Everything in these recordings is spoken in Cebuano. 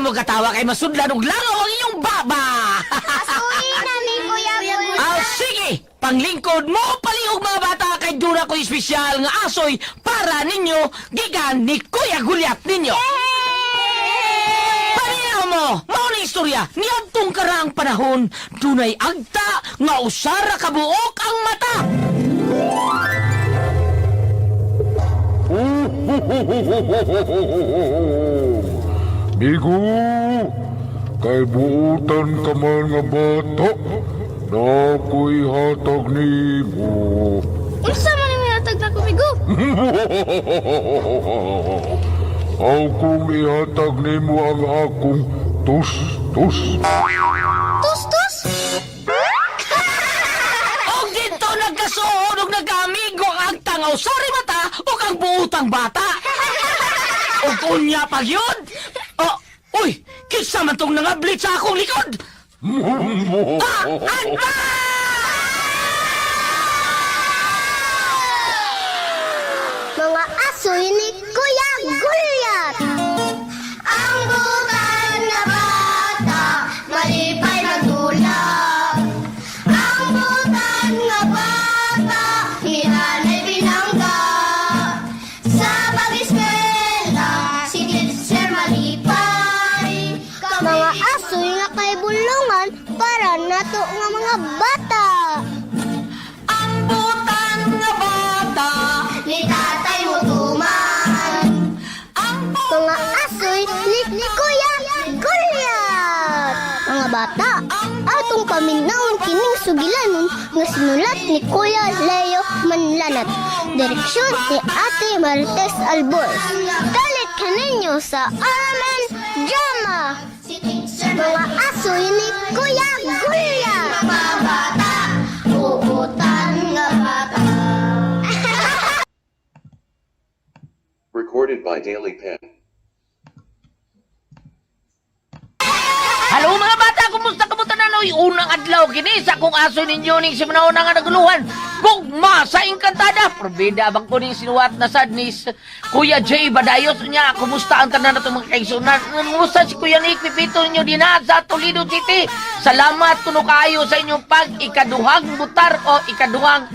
mo katawa kay masudlan og langaw ang inyong baba. Asuhin na ni Kuya Gulya. Ah, sige! Panglingkod mo palihog, mga bata, kay duna ko espesyal nga asoy para ninyo gikan ni Kuya Gulyat ninyo. Paminaw mo! Mao ni istorya niadtong karaang panahon, dunay agta nga usara ka buok ang mata. Migo, kay buutan ka man nga bata, na ako'y hatag nimo. Unsa man ang hatag na kumigo? Aw kung ihatag nimo ang akong tus-tus. Tus tus. Og dito nagkasuod og nagkaamigo ang agta nga usara mata ug ang buutang bata. Og unya pag yun. Oh, uy, kinsa man tong nangablit sa akong likod? Ah, ah, Mga asoy ni Kuya Gulyat. Ang butan na bata, malipay magdulap. Ang butan nga bata, ni nanay binangga. Sa pag-eskwela, si teacher malipay. Mga asoy nga kay bulungan para nato nga mga bata. Ang butang nga bata, Ni tatay mo tuman. ang Mga asoy ni Kuya Gulyat. Mga bata, atong paminawon kining sugilanon nga sinulat ni Kuya Leo Manlanat. Direksyon ni Ate Marites Albors. Dalit kaninyo sa RMN Drama. Mga asoy ni Kuya Gulyat. Mga bata, uutan nga bata. Recorded by Daily Pen. Hello, mga bata, kumusta kamo tanan? Oy, unang adlaw kini sa akong aso ninyo ning simanaw nga naguluhan. Gugma sa Engkantada. Probida bang ko ning sinuwat na sad ni Kuya Jay Badayos niya. Kumusta ang tanan nato, mga kaigsunan? Kumusta si Kuya Nick Pipito ninyo dinha sa Toledo City? Salamat kuno kaayo sa inyong pag ikaduhang butar o ikaduhang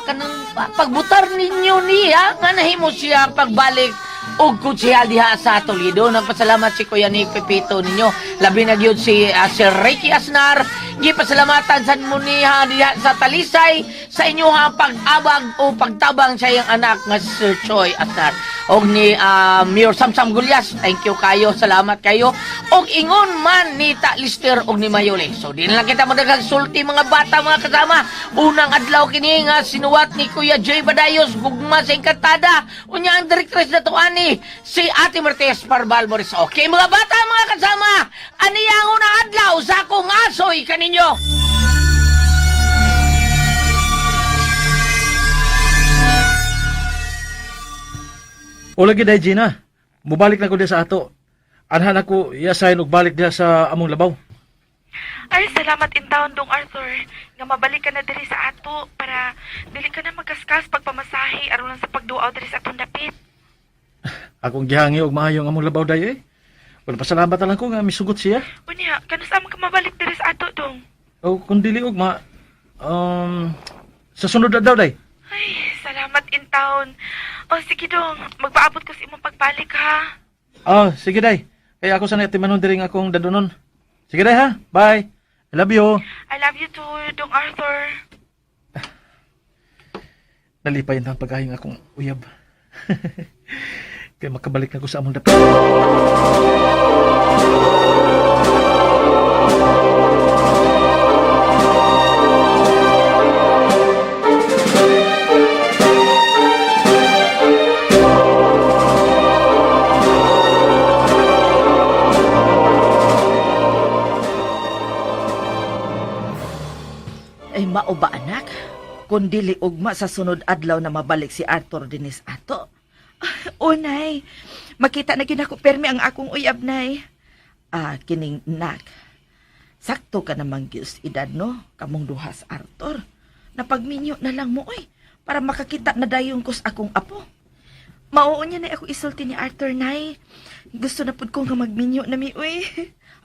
kanang pagbutar ninyo niya nga nahimo siya pagbalik og kutsihal diha sa Toledo. Nagpasalamat si Kuya Nick Pepito ninyo. Labi na gyud si Sir Ricky Asnar. Gipasalamatan sad mo niya diha sa Talisay sa inyong pag-abag o pagtabang sa iyang anak nga si Sir Choi Asnar. Og ni Mayor Samsam Gulyas, thank you kayo, salamat kayo. Og ingon man ni Ta Lister og ni Mayole. So di na lang kita madaghang sulti, mga bata, mga kasama. Unang adlaw kini nga sinuwat ni Kuya Jay Badayos, Gugma sa Engkantada. Unya ang directress na to ani si Ate Martes Parval Morris. Okay, mga bata, mga kasama, aniya ang unang adlaw sa akong asoy kaninyo. O lagi day, Gina. Mubalik na ko diha sa ato. Anhan ako i-assign og balik diha sa among labaw. Ay, salamat in town, Dong Arthur. Nga mabalik ka na diri sa ato para dili ka na magkaskas pagpamasahe aron lang sa pagduaw diri sa atong dapit. Akong gihangi og maayo ang among labaw day eh. Wala, pasalamat na lang ko nga misugot siya. Unya, kanus-a man ka mabalik diri sa ato, Dong? O kung dili og ma sa sunod na daw day. Ay, salamat in town. O sige, Dong, magpaabot ko sa imong pagbalik ha. Ah, sige day. Kaya ako sana timanon diri nga akong dadunon. Sige day ha. Bye. I love you. I love you too, Dong Arthur. Nalipay na ang pag-ayong akong uyab. Kaya makabalik na ko sa among dapit. Ay, mao ba, anak? Kung dili ugma sa sunod adlaw na mabalik si Arthur dinis ato. Ah, o, nay. Makita na gyud ako permi ang akong uyab, nay. Ah, kining nak. Sakto ka namang gyud edad, no? Kamong duhas Arthur. Napagminyo na lang mo, oy. Para makakita na dayon ko sa akong apo. Mauon niya na ako isulti ni Arthur, Nay. Gusto na pud ko nga magminyo na mi, uy.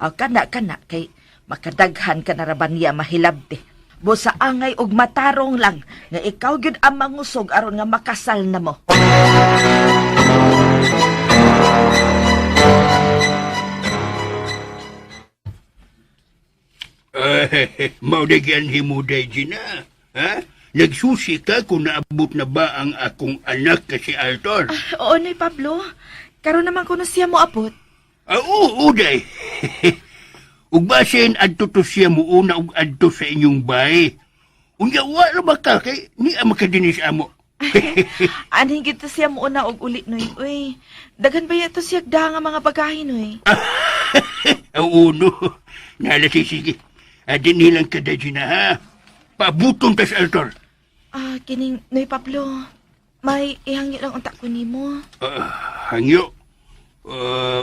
Aw, kana kana kay makadaghan ka na ra ba niya mahilabti. Busa angay og matarong lang nga ikaw gyud ang mangusog aron nga makasal na mo. Eh, mao na gianhi mo day, Gina. Ha? Nagsusi ka kung naabot na ba ang akong anak na si Arthur? Oo, Nay Pablo. Karon naman kuno siya mo abot. Ah, oo, day. Ug basin adto to siya muuna og adto sa inyong bay. Unya wa ra ba ka kay ni ang makadinis amo. Anhin gid to siya mo una og uli, Noy. Uy, daghan ba to siya da nga mga bagahe, Noy? Oo, no. Nala si sige. Adin nilang ka day, Gina, ha? Pabuton tas Arthur. Ah, kining Noy Pablo. May ihangyo lang unta ko nimo. Ah, hangyo.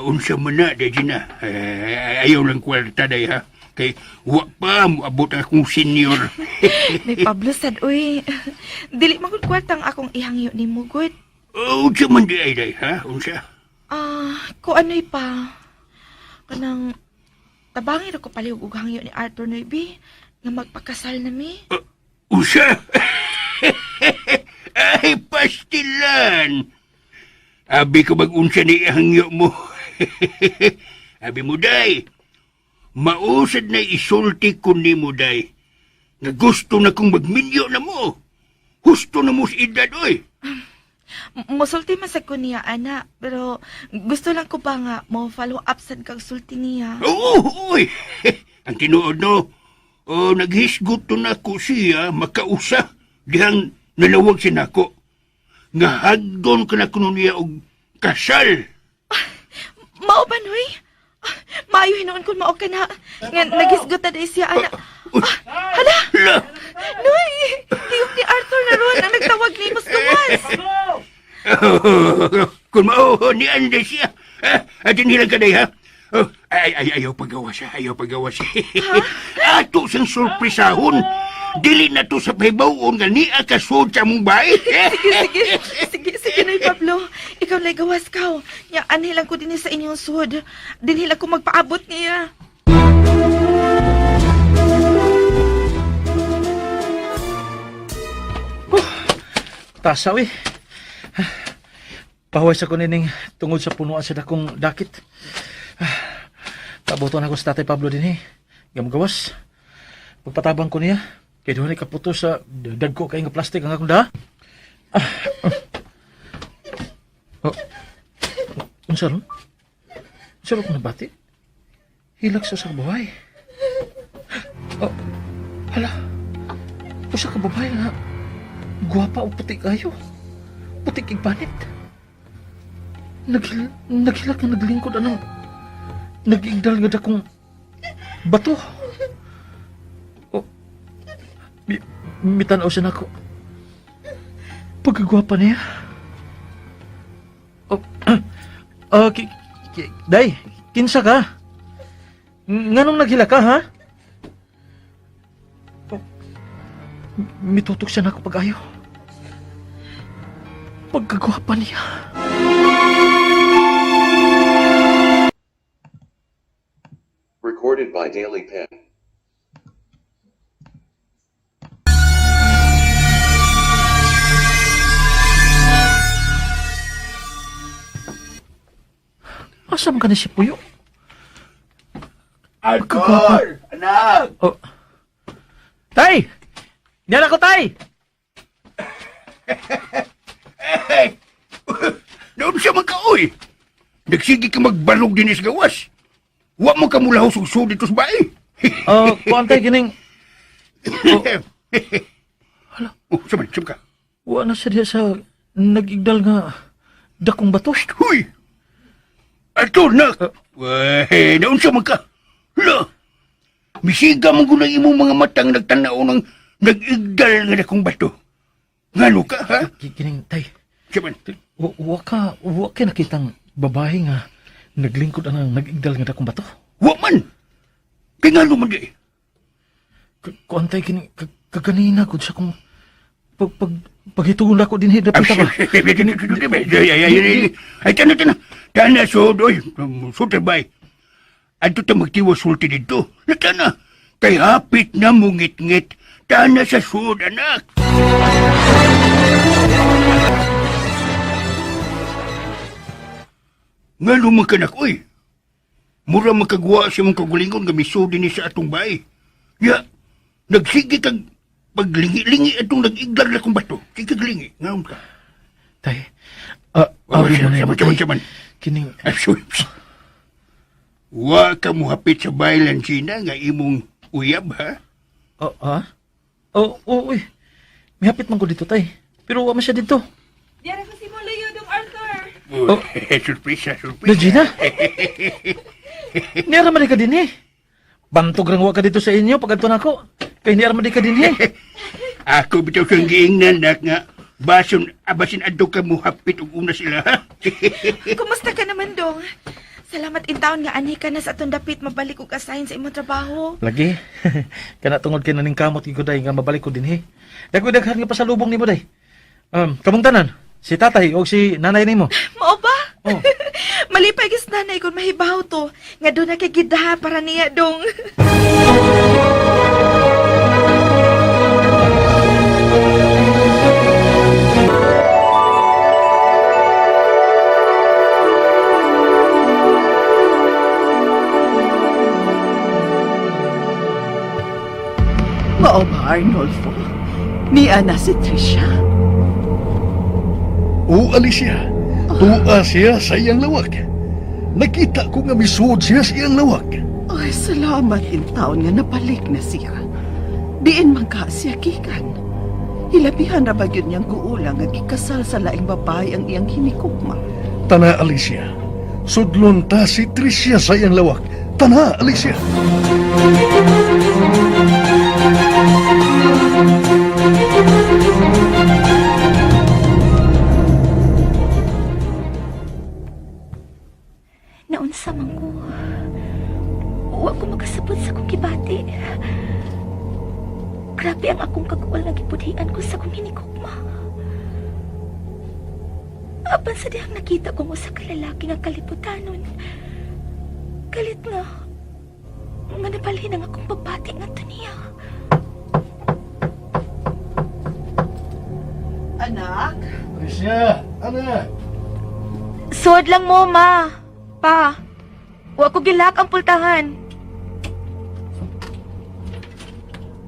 Unsa man na, day, Gina. Eh, ayaw lang kwarta, day, ha? Kay wa pa moabot ang akong senior. Noy Pablo sad uy. Dili man gud kwarta ang akong ihangyo nimo gud. Oh, unsa man di ay, day, ha? Unsa? Ah, ko ano'y pa. Kanang tabangi ra ko palihog og hangyo ni Arthur Noy bi nga magpakasal na mi. Unsa? Ay, pastilan! Abi ko mag-unsa ni ihangyo mo. Abi mo, day. Mausad na isulti ko ni mo, day. Nga gusto na kong magminyo na mo. Gusto na mo sa edad, oy. Musulti man sad ko niya ana, pero gusto lang ko ba nga mo follow up sad kag sulti niya. Oo, oy. Ang tinuod no, oh, naghisgot to na ko siya makausa. Dihang nalawag siya nako. Nga hagdon ka na kuno niya og kasal. Mao ba Noy? Ah, maayo hinuon kun mao ka na. Nga nagisgot na day siya ana. Uy, Ah, hala, hala! Noy! Tiyok ni Arthur na ron ang nagtawag ni mas gawas. Kung mao, ni Ande siya. Ah, atin hilang ka day, ha? Oh, ay, ay, ayaw pagawa siya, ayaw pagawa siya. Ato siyang surprisahon. Dili na to sa pahibaw-on nga niya kasud sa mong bahay. Sige, sige. Sige, sige, Noy Pablo. Ikaw lay gawas ka. Nya, anhi lang ko din sa inyong sud. Dinhi lang ko magpaabot niya. Tasaw eh. Pahuway sa kunining tungod sa punuan sa dakong dakit. Pabuto na ko sa Tatay Pablo din eh. Gamgawas. Pagpatabang ko niya, kay doon ay kaputo sa dagko kay nga plastic ang akong daha. Ah. Oh. Unsa ron? Unsa ron kung nabati? Hilak sa sa buhay. Oh. Hala. Usa ka babae nga. Guwapa o puti kayo. Puti kay banit. Naghilak nga naglingkod anong nagigdal nga dakong bato. O, mitanaw siya nako. Pagkagwapa niya. O, day, kinsa ka? Nganong naghilak ka, ha? O, mitutok siya nako pag-ayo. Pagkagwapa niya. Recorded by Daily Pen. Asa man ka ni si Puyo? Arthur! Anak! Oh. Tay! Diyan ako, tay! Hey! Noon siya magkaoy. Nagsige ka magbalog din sa gawas. Wa mo ka mula husugso dito sa bahay. Oh, kuan tay kining Hala. Oh, saman, saman ka. wa na siya diha sa nagigdal nga dakong bato. Huy! Arthur, nak! Wey, naon siya man ka? Hala! Misiga mo gunang imong mga matang nagtanaw ng nag-igdal nga dakong bato. Ngano ka, ha? Kining tay, Saman. wa ka nakitang babae nga naglingkod ang nagigdal nga dakong bato. Wa man! Kay ngano man di? Kuan tay kining kaganina gud sa kong Pag pag paghituon ako dinhi dapita ba. Ay, tana, tana. Tana, sud, oy. Sud, bay. Adto ta magtiwa sulti dito. Na, tana. Kay hapit na mungit-ngit. Tana sa sud, anak. Nga luman ka nak, oy. Mura makagwa sa mong kagulingon nga misud dinhi sa atong bay. Ya, nagsige kag paglingi-lingi atong nag-iglar na kong bato. Sige kag lingi. Ngaon ka. Tay. Ah, Oh, abi mo na saman, tay. saman, saman. Kining Ay, sorry. Wa ka muhapit sa baylan China nga imong uyab, ha? Oh, ha? Oh, oh, uy. Mihapit man ko dito, tay. Pero wa man siya dito. Diara ko si Molayo, Dong Arthur. Oh. Surpresa, surpresa. Regina? Niara man di ka din eh. Bantog rang wa ka dito sa inyo pag adto nako. Kay niara man di ka din eh. Ako bitaw siyang giingnan, nak nga. Bason, abasin adto ka muhapit og una sila, ha? Kumusta ka naman, Dong? Salamat in taon nga anhi ka na sa atong dapit mabalik og assign sa imong trabaho. Lagi. Kana tungod kay naning kamot gid ko day nga mabalik ko dinhi. Dagko daghan nga pasalubong nimo day. Kamong tanan, si tatay o si nanay nimo. Mao ba? Oh. Malipay gis nanay kung mahibaw to. Nga doon na kay gidha para niya, Dong. Mao ba, Arnolfo? Niya na si Tricia. O Alicia, tuwa siya sa iyang lawak. Nakita ko nga misuod siya sa iyang lawak. Ay, salamat in taon nga nabalik na siya. Diin man ka siya gikan. Hilabihan ra ba yun niyang guulang nga gikasal sa laing babae ang iyang hinikugma. Tana Alicia, sudlon ta si Tricia sa iyang lawak. Tana Alicia. Naunsa man ko. Wa ko makasabot sa akong gibati. Grabe ang akong kaguol nga gipudhian ko sa akong hinikugma. Apan sa dihang nakita ko usa ka lalaki nga kaliputanon. Galit nga. Nga nabalhin ang akong pagbati ngadto niya. Anak? Tricia, anak. Suod lang mo, ma. Pa. Wa ko gilak ang pultahan.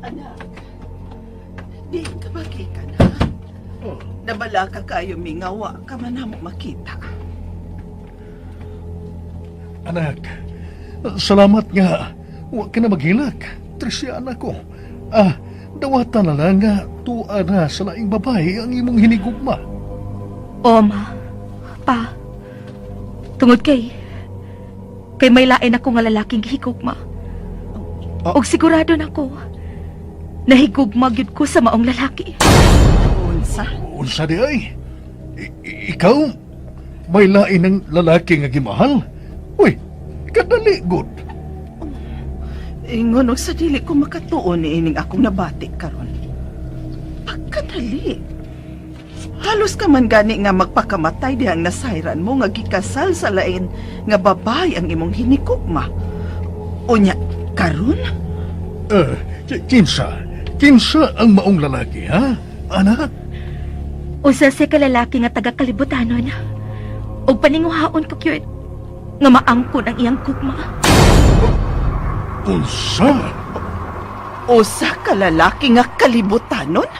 Anak, diin ka ba gikan ha? Nabala ka kayo mingawa ka man namo makita. Anak, salamat nga. Huwag ka na maghilak. Tricia, anak ko. Ah, dawatan na lang nga tuwa na sa laing babae ang imong hinigugma. O, ma. Pa. Tungod kay... Kay may lain ako nga lalaking gihigugma. Ah. Og sigurado na ko. Nahigugma gyud ko sa maong lalaki. Unsa? Unsa di ay? Ikaw, may lain ng lalaki nga gimahal? Uy, kadali good. Ingon og sa dili ko makatuon ni ining akong nabati karon. Pagkadali. Halos ka man gani nga magpakamatay dihang nasayran mo nga gikasal sa lain nga babae ang imong hinikugma. Unya, karon? Eh, kinsa? Kinsa ang maong lalaki, ha? Anak? Usa siya ka lalaki nga taga kalibutanon. Og paninguhaon ko gyud nga maangkon ang iyang gugma. Unsa? Usa ka lalaki nga kalibutanon?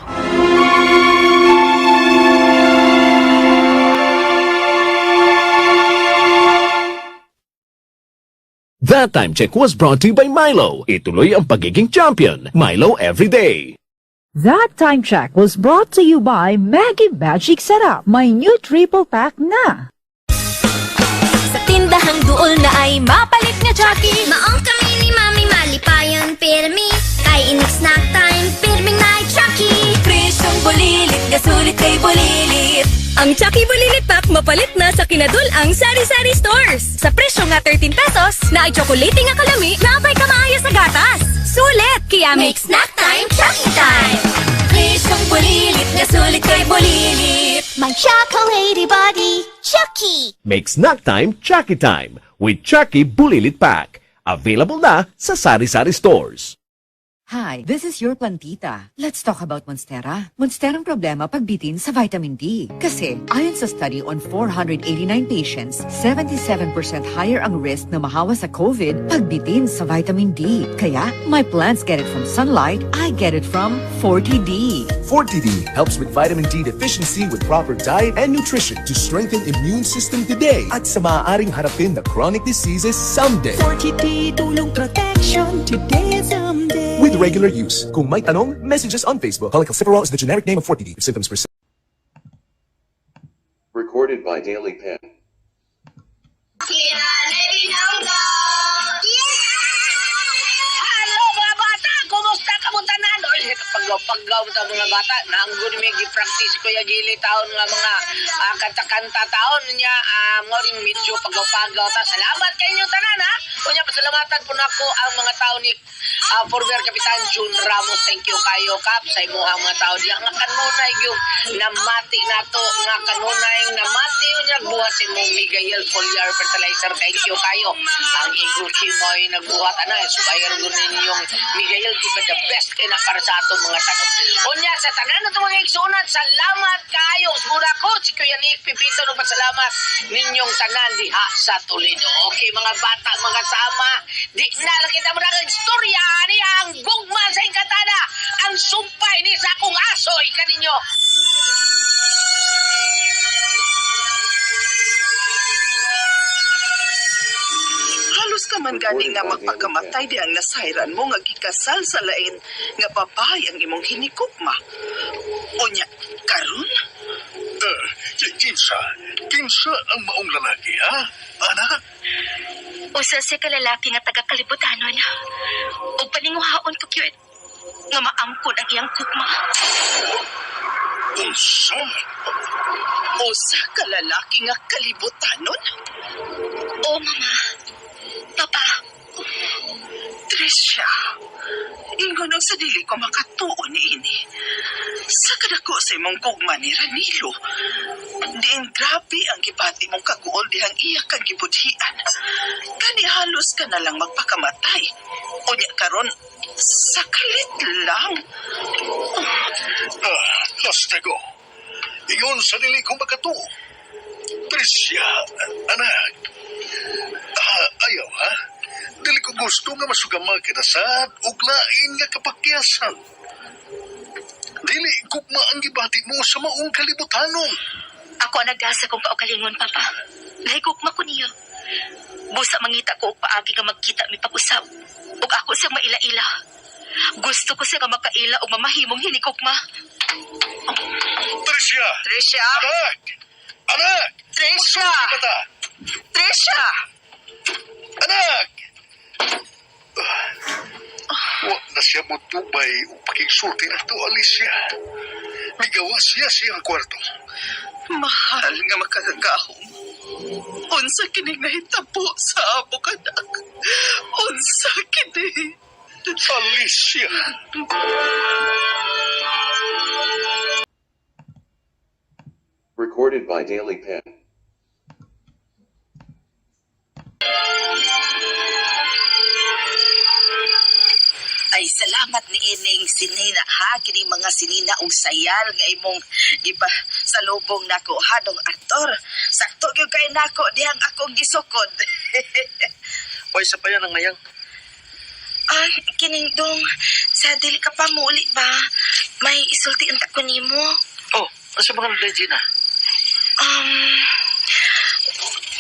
That time check was brought to you by Milo. Ituloy ang pagiging champion. Milo everyday. That time check was brought to you by Maggie Magic Setup. My new triple pack na. Sa tindahang duol na ay mapalit nga Chucky. Maong kami ni Mami malipayon pirmi. Kay inig snack time, pirming night Chucky. Presyong bulilit, gasulit kay bulilit. Ang Chucky Bulilit Pack mapalit na sa kinadul ang sari-sari stores. Sa presyo nga 13 pesos, na ay tsokolate nga kalami, na apay kamaaya sa gatas. Sulit! Kaya make snack time, Chucky time! Presyong bulilit nga sulit kay bulilit. My chocolatey body, Chucky! Make snack time Chucky time with Chucky Bulilit Pack. Available na sa sari-sari stores. Hi, this is your plantita. Let's talk about Monstera. Monsterang problema pagbitin sa vitamin D. Kasi, ayon sa study on 489 patients, 77% higher ang risk na mahawa sa COVID pagbitin sa vitamin D. Kaya, my plants get it from sunlight, I get it from 40D. 40D helps with vitamin D deficiency with proper diet and nutrition to strengthen immune system today at sa maaaring harapin the chronic diseases someday. 40D tulong protection today and someday. With regular use. Kung may tanong, messages on Facebook. Cholecalciferol is the generic name of 40D. If symptoms persist, Recorded by Daily Pen. Hello mga bata! Kumusta ka mo tanan? Oy, paggaw-paggaw ta mga bata. Naanggo ni may gi-practice ko ya gili taon nga mga kanta-kanta taon niya. Mo rin medyo paggaw-paggaw ta. Salamat kay inyong tanan ha. Unya pasalamatan po nako ang mga tao ni former Kapitan June Ramos. Thank you kayo kap sa imuhang mga tao diya nga kanunay yung namati nato nga kanunay namati unya buhat si imong Miguel Foliar Fertilizer. Thank you kayo. Ang Eagle Kimoy nagbuhat ana inspire gud ninyong Miguel give the best kay na para sa atong mga tanom. Unya sa tanan natong mga igsuonan, salamat kayo. Muna ko si Kuya Nick Pipito nagpasalamat ninyong tanan diha sa Toledo. Okay mga bata, mga sama, di na lang kita mo ang istorya ni ang gugma sa Encantada, ang sumpay ni sa akong asoy kaninyo. Halos ka man gani nga magpakamatay dihang nasayran mo nga gikasal sa lain nga babae ang imong hinikugma. Unya, karon? Kinsa? Kinsa ang maong lalaki, ha? Anak? Usa siya ka lalaki nga taga kalibutanon. Ug paninguhaon ko gyud nga maangkon ang iyang gugma. Unsa? Usa ka lalaki nga kalibutanon? O mama, papa, Tricia, ingon ang sa dili ko makatuo ni ini. Sa kadako sa imong gugma ni Ranilo, diin grabe ang gibati mong kaguol dihang iya kang gibudhian. Kani halos ka na lang magpakamatay. Unya karon, sakalit lang. Ah, Lastego. Ingon sa dili ko makatuo. Tricia, anak. Ah, ayaw, ha? Dili ko gusto nga masugama kita sad ug lain nga kapakyasan. Dili gugma ang gibati mo sa maong kalibutanon. Ako ang nagdasa kong kaugalingon, Papa. Nahigugma ko niyo. Busa mangita ko og paagi nga magkita mi pag-usab. Ug ako siyang maila-ila. Gusto ko siya nga makaila og mamahimong hinikugma. Tricia! Tricia! Anak! Anak! Tricia! Magsulti ka ta! Tricia! Anak! Wa na siya motubay o pakigsulti na to, Alicia. Migawa siya siyang kwarto. Mahal nga makagagahom. Unsa kining nahitabo sa amo kanak? Unsa kini? Alicia! Recorded by Daily Pen. Ay salamat ni ining sinina ha kini mga sinina og sayal nga imong gipa sa lubong nako ha dong Arthur. Sakto gyud kay nako dihang akong gisukod. Oy, sa pa yan ang mayang. Ay, kining dong, sa dili ka pa muuli ba? May isulti unta ko nimo. Oh, asa mga nagday, Gina? Um,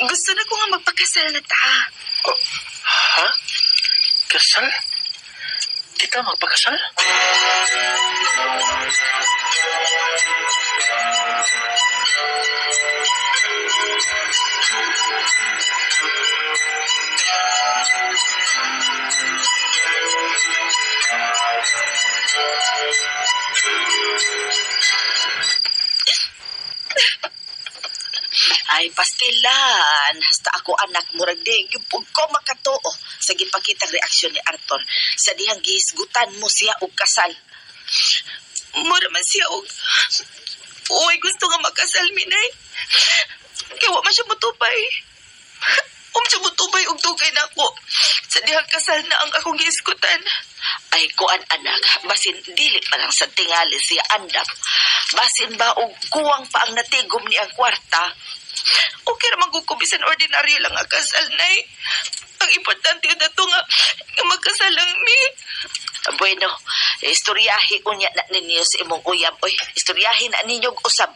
gusto na ko nga magpakasal na ta. Oh, ha? Kasal? Kita magpakasal? Ay pastilan hasta ako anak murag di gyud pud ko makatuo sa gipakitang reaksyon ni Arthur sa dihang gihisgutan mo siya og kasal. Mura man siya og uy, gusto nga makasal mi, Nay. Kaya wa man siya mutubay. Siya mutubay og dugay na ako. Sa dihang kasal na ang akong giiskutan. Ay, kuan anak, basin dili pa lang sa tingali siya andam. Basin ba og kuwang pa ang natigom ni ang kwarta? Okay ra man gud ko bisan ordinaryo lang ang kasal, Nay. Ang importante na to nga, nga magkasal lang mi. Bueno, istoryahi unya na ninyo sa imong uyab. Oy, istoryahi na ninyo og usab.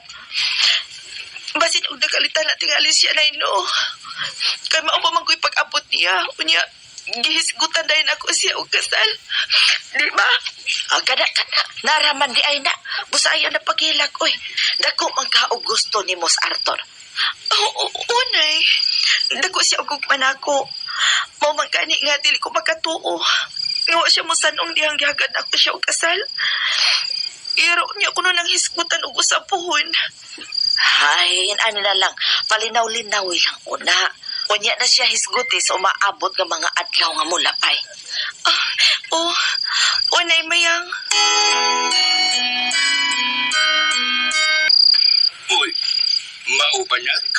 Basin og nagalitan na tingali siya na no. Kay mao pa man ko'y pag-abot niya. Unya, gihisgutan dayon ako siya og kasal. Di ba? Ah, kada kada naraman di ay na. Busa ayaw na pagilak oy. Dako man ka og gusto ni Mos Arthur. Oo, oo, nay. Dako siya og gugma nako. Mao man gani nga dili ko makatuo. Nga wa siya mosanong dihang gihagad ako siya og kasal. Iro niya kuno nang hisgutan og usapuhon. Hay, ani na lang. Palinaw-linaw lang una. Unya na siya hisguti sa umaabot nga mga adlaw nga mulapay. Ah, oh, unay mayang. Uy, mao ba nak?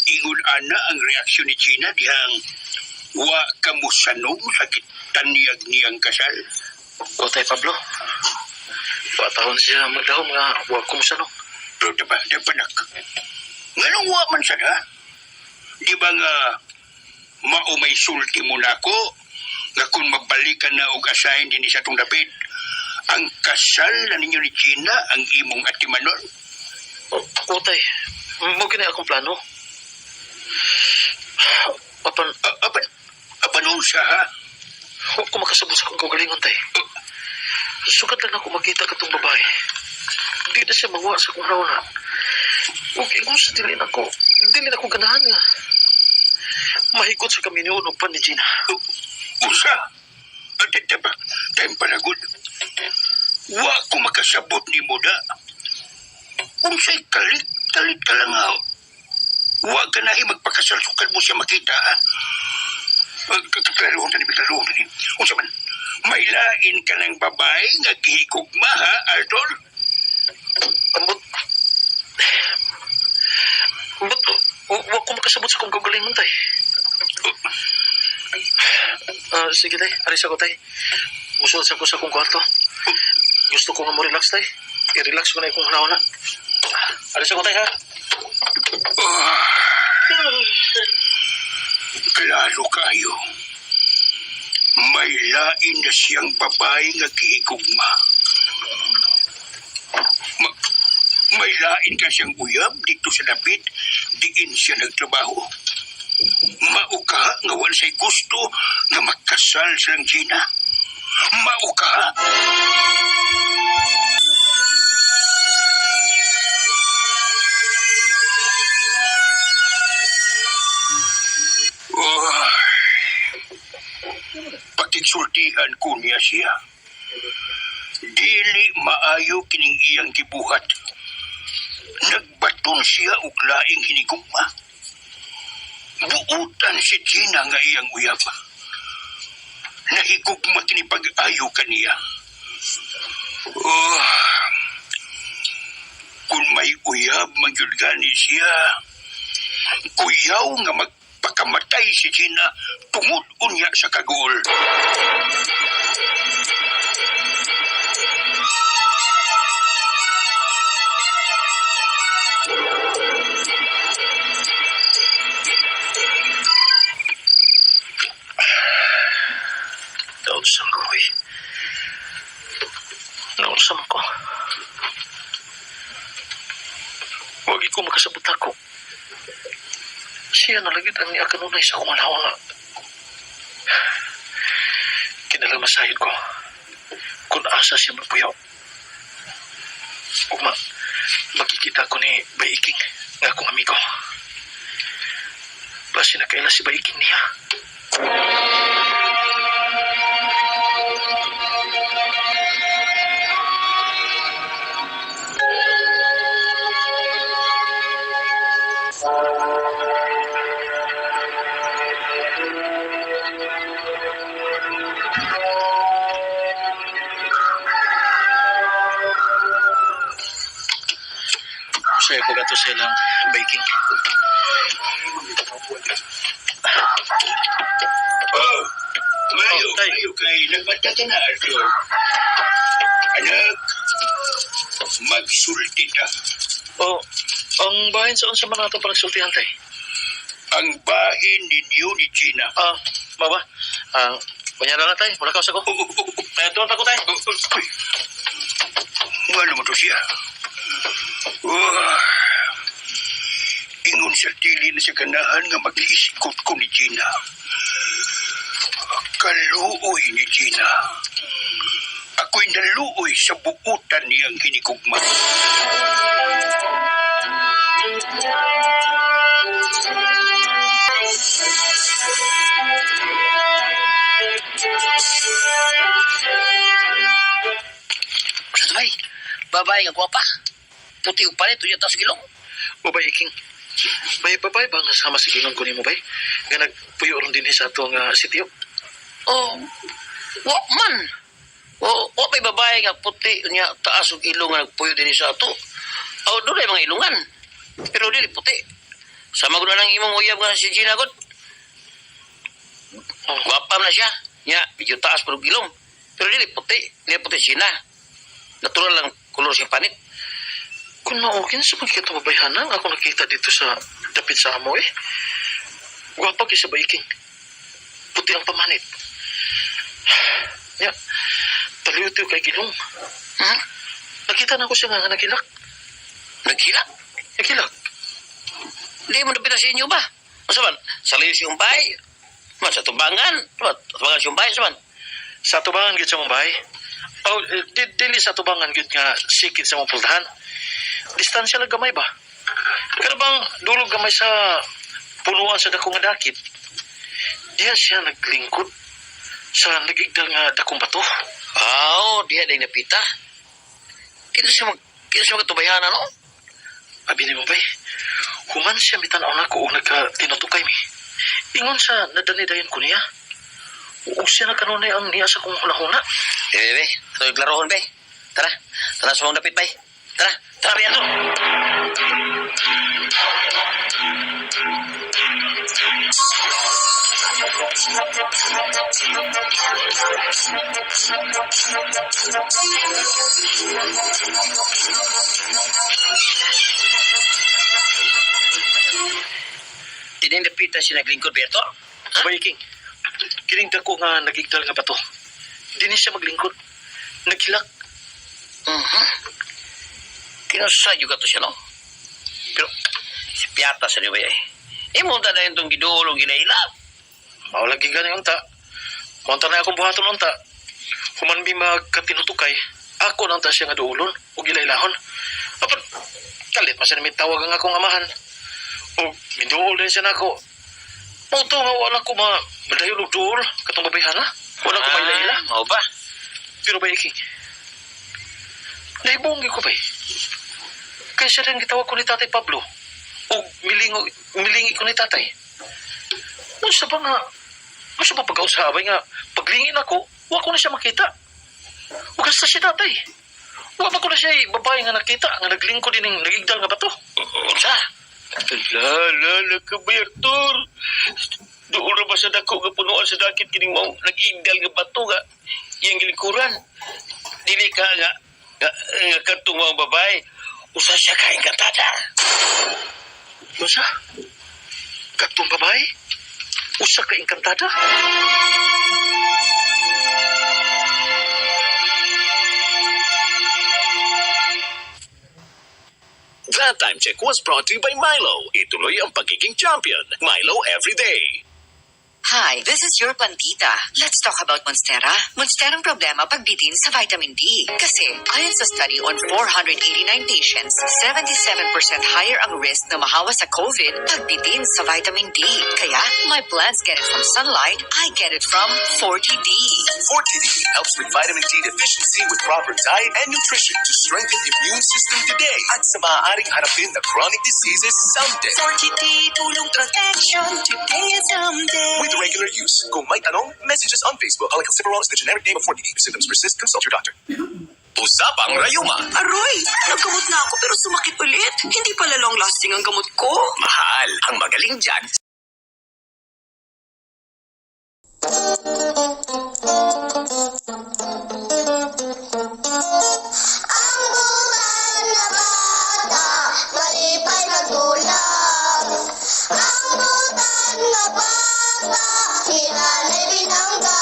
Ingon ana ang reaksyon ni Gina dihang wa ka mo sanong sa gitanyag niyang kasal. O, Tay Pablo. Patahon siya magdahom nga wa ko mosanong. Pero diba, diba nak? Nganong wa man sad ha? Di ba nga mao may sulti mo nako nga kung magbalikan na og asahin dinhi sa atong dapit, ang kasal na ninyo ni Gina ang imong atimanon? O, Tay, mao gini akong plano. Apan, Apan, apan unsa ha? wa ko makasabot sa akong kaugalingon, Tay. Sugad lang ako makita katong babae. Di na siya mawa sa akong nauna. Ug ingon sa dili nako, dili na ko ganahan nga. Mahikot sa kami niyon og pan ni Gina. Usa? At diba, time palagod. Wa ko makasabot ni mo da. Unsay kalit, kalit ka lang ha. Wa ka na magpakasal sukad mo siya makita ha. Klaruhon tani, klaruhon tani. Unsa man, may lain ka ng babae nga gihigugma ha, Arthur? Ambot. Ambot, wa ko makasabot sa akong kaugalingon, Tay. Ah, sige, Tay. Alis ako, Tay. Musulod sa ko sa akong kwarto. Gusto ko nga mo relax, Tay. I-relax ko na akong hunahuna. Alis ako, Tay, ha? Klaro kayo. May lain na siyang babae nga gihigugma. May lain ka siyang uyab dito sa dapit, diin siya nagtrabaho. Mao ka nga wala siya'y gusto nga magkasal silang Gina. Mao ka. Oh, pakigsultihan ko niya siya. Dili maayo kining iyang gibuhat. Nagbaton siya og laing hinigugma. Buutan si Gina nga iyang uyab. Nahigugma kini pag-ayo kaniya. Oh, kung may uyab man gyud gani siya, kuyaw nga magpakamatay si Gina tungod unya sa kagol. Naunsa ko, oy. Naunsa man ko. Wag ko makasabot ako. Siya na lagi ang niya kanunay sa akong nga. Kinala masayod ko. Kung asa siya magpuyo. Ugma, makikita ko ni Baiking nga akong amigo. Basi na kaila si Baiking niya. to sa ilang biking. Oh, mayo, Oh, tay. mayo kay nagbata ka na, Arthur. Anak, magsulti ta. Oh, ang bahin sa unsa man ato panagsultihan, tay? Ang bahin ninyo ni Gina. Ah, baba. Ah, kunya na lang, tay. Wala ka sa ko. Kaya doon ako, tay. Uy. Ngano mo to siya? Oh. Ingon sa dili na sa ganahan nga mag-iskot ko ni Gina. Kaluoy ni Gina. Ako'y naluoy sa buutan niyang hinigugma. Sa bay, babae nga gwapa. Puti og palit unya tas gilong. O bay, Iking. May babae ba nga sama sa gingon ko nimo, bay? Nga nagpuyo ron din sa atong sitio. Oh, wa man. O, wa may babae nga puti unya taas og ilong nga nagpuyo dinhi sa ato. O dunay mga ilungan. Pero dili puti. Sama gud na ng imong uyab nga si Gina gud. Oh. Gwapa man na siya. Nya, medyo taas pero ilong. Pero dili puti, dili puti siya na. Natural lang kolor siya panit. Kung maukin sa pagkita babayhanan, ako nakita dito sa dapit sa amo eh. Gwapa kay sa baiking. Puti ang pamanit. Ya, taliw-tiw kay Gilong. Hmm? Nakita na ko siya nga nagilak. Naghilak. Nagilak. Di mo napita sa inyo ba? Masa man, sa layo siyang bahay. Man, sa tumbangan. Man, tumbangan siyang bahay, sa man. Sa tubangan gid sa mong bahay. Oh, eh, di, dili sa tubangan gid nga sikid sa mong pultahan. Distansya lang gamay ba? Pero bang dulog gamay sa punuan sa dakong nga dakit. Diya siya naglingkod sa nagigdal nga dakong bato. Aw, diha dahil napita. Kino siya magtubayan, ano? Abi ni mo bay, human siya mitanaw na ko o nagka tinutukay mi. Ingon sa nadanidayon ko niya. Ug siya na kanunay ang niya sa kong hunahuna. Be, be, be. Ito yung klarohon, be. Tara, tara sa mong dapit, bay. Tara, tara, be, ato. Tinindapita siya naglingkod, Berto. Abay, King, kining dako nga nagigdal nga bato. Di ni siya maglingkod. Naghilak. Kinusa juga to siya, no? Pero, si Piata sa niyo ba eh. Imo ta na yung tong gidulong ginaila. Mao lagi gani unta. Monta na akong buhaton unta. Human mi magkatinutukay. Ako na unta siya nga duulon o gilailahon. Apan, kalit man siya na tawag ang akong amahan. O miduol din siya nako. Mao to nga wala ko ma madayon og duol katong babayhana. Wala ko mailaila. Ah, mao ba? Pero ba, King? Naibonggi ko ba eh. Kaya siya rin gitawag ko ni Tatay Pablo. O milingo, milingi ko ni Tatay. Unsa ba nga, unsa ba pagkausabay nga, paglingin ako, wa ko na siya makita. O kasta si Tatay. Wa ba ko na siya eh, babae nga nakita, nga naglingkod din ng nagigdal nga bato. Unsa? La, la, la ka ba, Arthur? Doon na ba sa dako nga punuan sa dakit kining mao nag-igdal nga bato nga iyang gilingkuran. Dili ka nga nga, nga kadtong mga babae. Usa siya ka engkantada. Unsa? Katong babae? Usa ka engkantada? That time check was brought to you by Milo. Ituloy ang pagiging champion. Milo everyday. Hi, this is your plantita. Let's talk about Monstera. Monsterang problema pagbitin sa vitamin D. Kasi, ayon sa study on 489 patients, 77% higher ang risk na mahawa sa COVID pagbitin sa vitamin D. Kaya, my plants get it from sunlight, I get it from 40D. 40D helps with vitamin D deficiency with proper diet and nutrition to strengthen immune system today at sa maaaring harapin na chronic diseases someday. 40D, tulong protection today and someday. With regular use. Kung may tanong, message us on Facebook. Cholecalciferol is the generic name of 40D. If symptoms persist, consult your doctor. Usapang Rayuma. Aroy! Naggamot na ako pero sumakit ulit. Hindi pala long-lasting ang gamot ko. Mahal, ang magaling dyan. Ang butan na bata, malipay magulap. Ang butan na bata, hinanay binangga.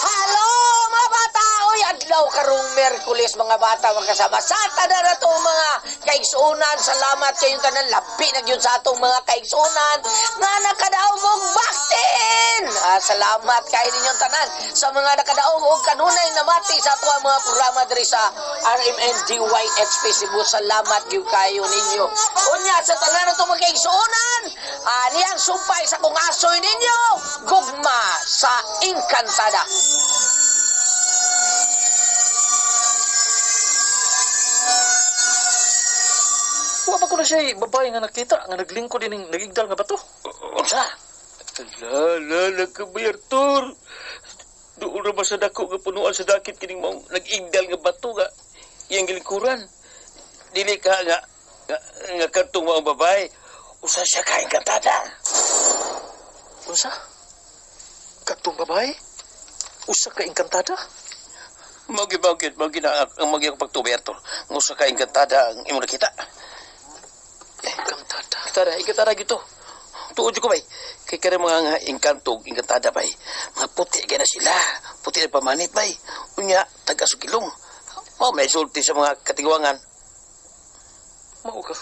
Hello mga bata! Uy, adlaw karong Merkules mga bata magkasama. Sa tanan na itong mga kaigsunan, salamat kayong tanan. Labi na gyud sa atong mga kaigsunan nga nakadaog og vaccine! Salamat kay ninyong tanan sa mga nakadaog og kanunay namati sa ato ang mga programa diri sa RMNDYXP Cebu. Salamat gyud kayo ninyo. Unya sa tanan na itong mga kaigsunan, niyang sumpay sa kung asoy ninyo, gugma sa Engkantada. Wa ba ko na siya babae nga nakita nga naglingkod ining nagigdal nga bato? Unsa? La, la, la, kabay, Arthur. Doon ra ba sa dako nga punuan sa dakit kining maong nag-igdal nga bato nga iyang gilingkuran. Dili ka nga nga, nga kadtong maong babae. Usa siya ka engkantada. Unsa? Kadtong babae? Usa ka engkantada? Mao gyud mao gyud mao gyud ang mao gyud ang pagtubi, Arthur. Nga usa ka engkantada ang imong nakita. Engkantada. Engkantada, engkantada gyud to. Tuod jud ko bay. Kay kare mga nga engkanto ug engkantada bay. Mga puti kay na sila. Puti na pamanit bay. Unya taga sukilong. Mao may sulti sa mga katigwangan. Mao ka.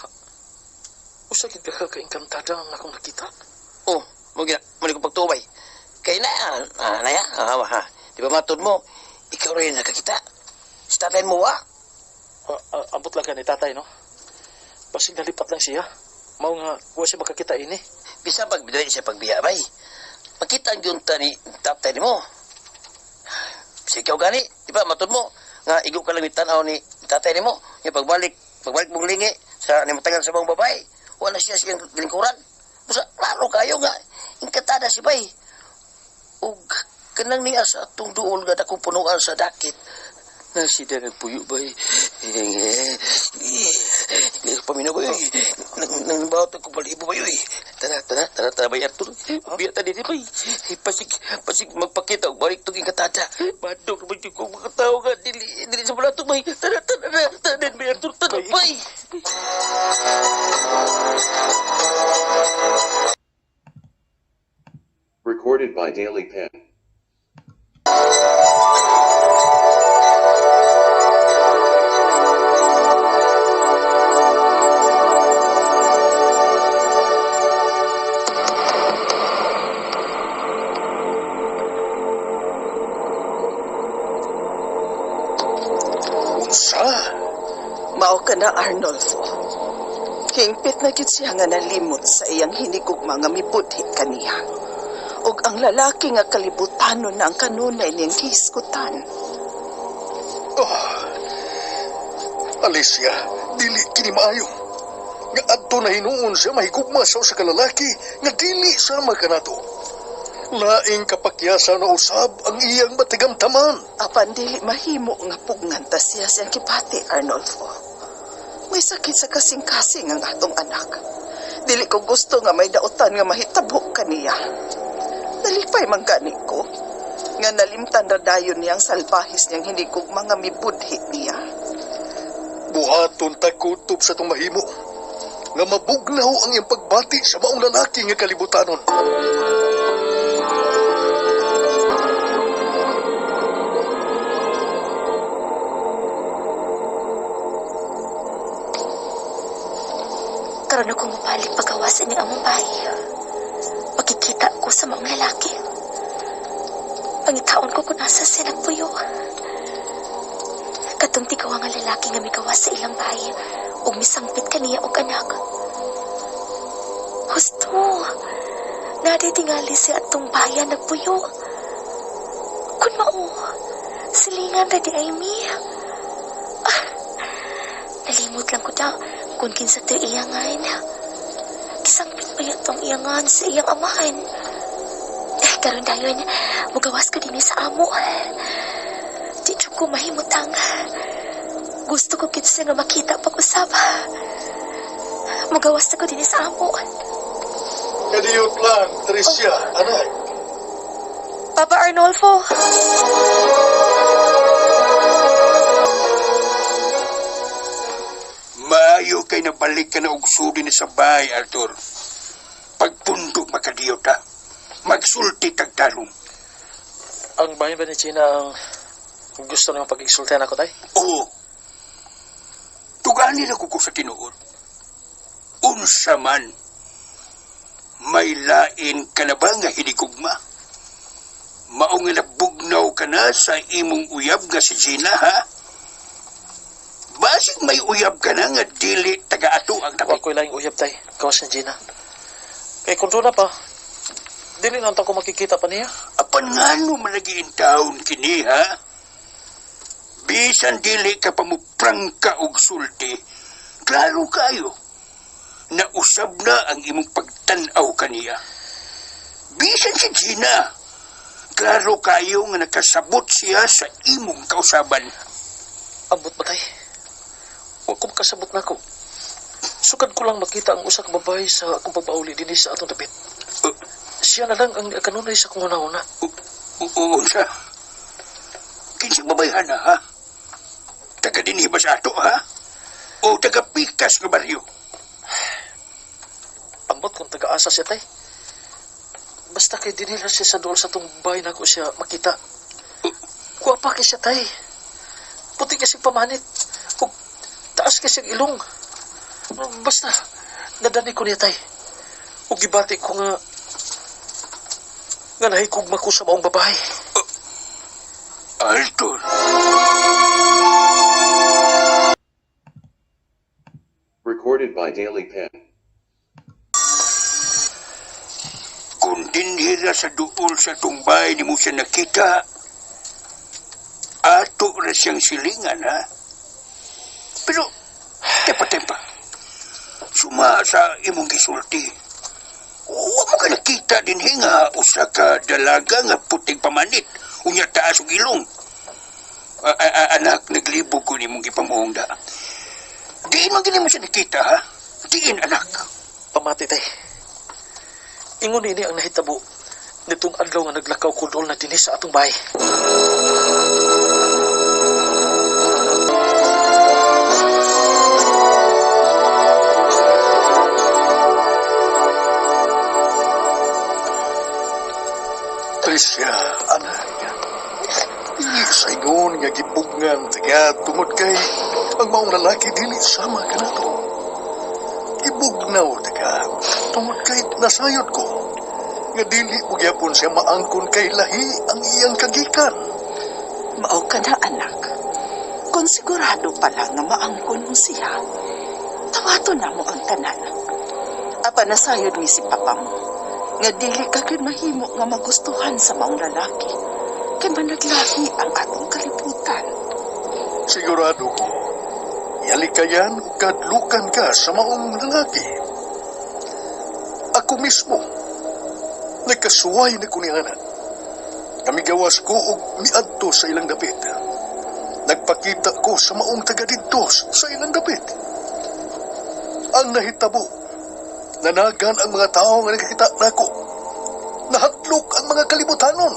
Usa gid ka ka engkantada ang akong nakita. Oh, mo gina, mo ni ko pagtubay. Kay na, naya, ha. Di ba matod mo, ikaw rin nakakita. Si tatay mo wa. Ambot lang ka ni tatay, no? Basig nalipat lang siya. Mao nga wa siya makakita ini. Bisa pag bidali siya pagbiya bay. Makita ang yun ta ni tatay ni mo. Si ikaw gani, di ba matod mo, nga igo ka lang ni tanaw ni tatay ni mo. Yung pagbalik, pagbalik mong lingi sa nimatagal sa mga babae, wala siya siyang lingkuran. Busa, klaro kayo nga, ingkatada si bay. Ug kanang niya sa atong duol nga dakong punuan sa dakit. Na si nagpuyo bay. Eh, paminaw ba eh. Nang bawat ako balibo ba eh. Tara, tara, tara, tara bay Arthur. Biya ta diri bay. Pasig, pasig magpakita og balik tong ingkatada. Badog naman jud ko mga tao nga dili dili sa balato bay. Tara, tara, tara, tara, bay Arthur, tara bay. Recorded by Daily Pen. Unsa? Mao ka na, Arnolfo. Hingpit na gid siya nga nalimot sa iyang hinigugma nga mibudhi kaniya. Ug ang lalaki nga kalibutanon na ang kanunay niyang hisgutan. Oh. Alicia, dili kini maayo. Nga adto na hinuon siya mahigugma sa usa ka lalaki nga dili sama kanato. Laing kapakyasa na usab ang iyang matigamtaman. Apan dili mahimo nga pugnan ta siya siyang kipati, Arnolfo. May sakit sa kasing-kasing ang atong anak. Dili ko gusto nga may dautan nga mahitabo kaniya. Nalipay man gani ko. Nga nalimtan ra dayon niyang salbahis niyang hinigugma nga mibudhi niya. Buhaton ta kutob sa itong mahimo. Nga mabugnaw ang iyang pagbati sa maong lalaki nga kalibutanon. Karon ako mabalik pagawasan ni among bahay. Makikita ko sa maong lalaki. Pangitaon ko kung asa siya nagpuyo. Katong tigaw nga lalaki nga migawas sa ilang bahay ug misangpit kaniya og anak. Husto. Naditingali siya atong bayan nagpuyo. Kun mao, silingan ra di ay mi. Ah, nalimot lang ko daw kung kinsa to iyangan. Kisangpit pa yatong iyangan sa iyang amahan. Eh, karon dayon, mugawas ko dinhi sa amo. Di jud ko mahimutang. Gusto ko gid siya nga makita pag-usab. Mugawas na ko dinhi sa amo. Kadiyot lang, Tricia, anak. Papa Arnolfo. Maayo kay nabalik ka na og sudi ni sa bahay, Arthur. Pagpundok makadiyot ha. Magsulti tag tarong. Ang bahay ba ni Gina ang gusto niyong pag-insultihan ako, tay? Oo. Tugani na ko sa tinuod. Unsa man, may lain ka na ba nga hinigugma? Mao nga nabugnaw ka na sa imong uyab nga si Gina, ha? Basig may uyab ka na nga dili taga-ato ang Wa ko'y laing uyab, tay. Gawas ni Gina. Kay kung doon na pa, dili na unta ko makikita pa niya. Apan ngano man lagi in town kini, ha? Bisan dili ka pa muprangka og sulti, klaro kayo. Nausab na ang imong pagtan-aw kaniya. Bisan si Gina, klaro kayo nga nakasabot siya sa imong kausaban. Ambot ba, tay? Wa ko makasabot nako. Sukad ko lang makita ang usa ka babae sa akong pagpauli dinhi sa atong dapit. Siya na lang ang kanunay sa akong una-una. Unsa? Kinsa babayhan na, ha? Taga dinhi ba sa ato, ha? O taga pikas nga baryo? Ambot kung taga-asa siya, tay. Basta kay dinhi lang siya sa duol sa atong bahay nako siya makita. Kuwapa kay siya, tay. Puti kasi pamanit. Ug taas kasi ang ilong. Basta, nadani ko niya, tay. Ug gibati ko nga nga nahikugma ko sa maong babae. Arthur! Recorded by Daily Pen. Kung dinhira sa duol sa tumbay ni mo siya nakita, ato ra siyang silingan, ha? Pero, tepa-tepa, suma sa imong gisulti. Wa mo ka nakita dinhi nga usa ka dalaga nga puting pamanit, unya taas og ilong. Anak, naglibog ko nimong gipamuong da. Diin man gini mo siya nakita, ha? Diin, anak. Pamati, tay. Ingon ini ang nahitabo nitong adlaw nga naglakaw ko dool na dinhi sa atong bahay. Tricia, anak. Dili sa ingon nga gibugnan taga tungod kay ang maong lalaki dili sama kanato. Gibugnaw taga tungod kay nasayod ko nga dili mo gyapon siya maangkon kay lahi ang iyang kagikan. Mao ka na, anak. Kung sigurado pala nga maangkon mo siya, tawato na mo ang tanan. Apa nasayod mi si papa mo, nga dili ka gyud mahimo nga magustuhan sa maong lalaki. Kay managlahi ang atong kalibutan. Sigurado ko, yalikayan o kadlukan ka sa maong lalaki. Ako mismo, nagkasuway na ko ni Ana. Kami gawas ko og miadto sa ilang dapit. Nagpakita ko sa maong taga didto sa ilang dapit. Ang nahitabo, nanagan ang mga tao nga nakakita nako. Nahatlok ang mga kalibutanon.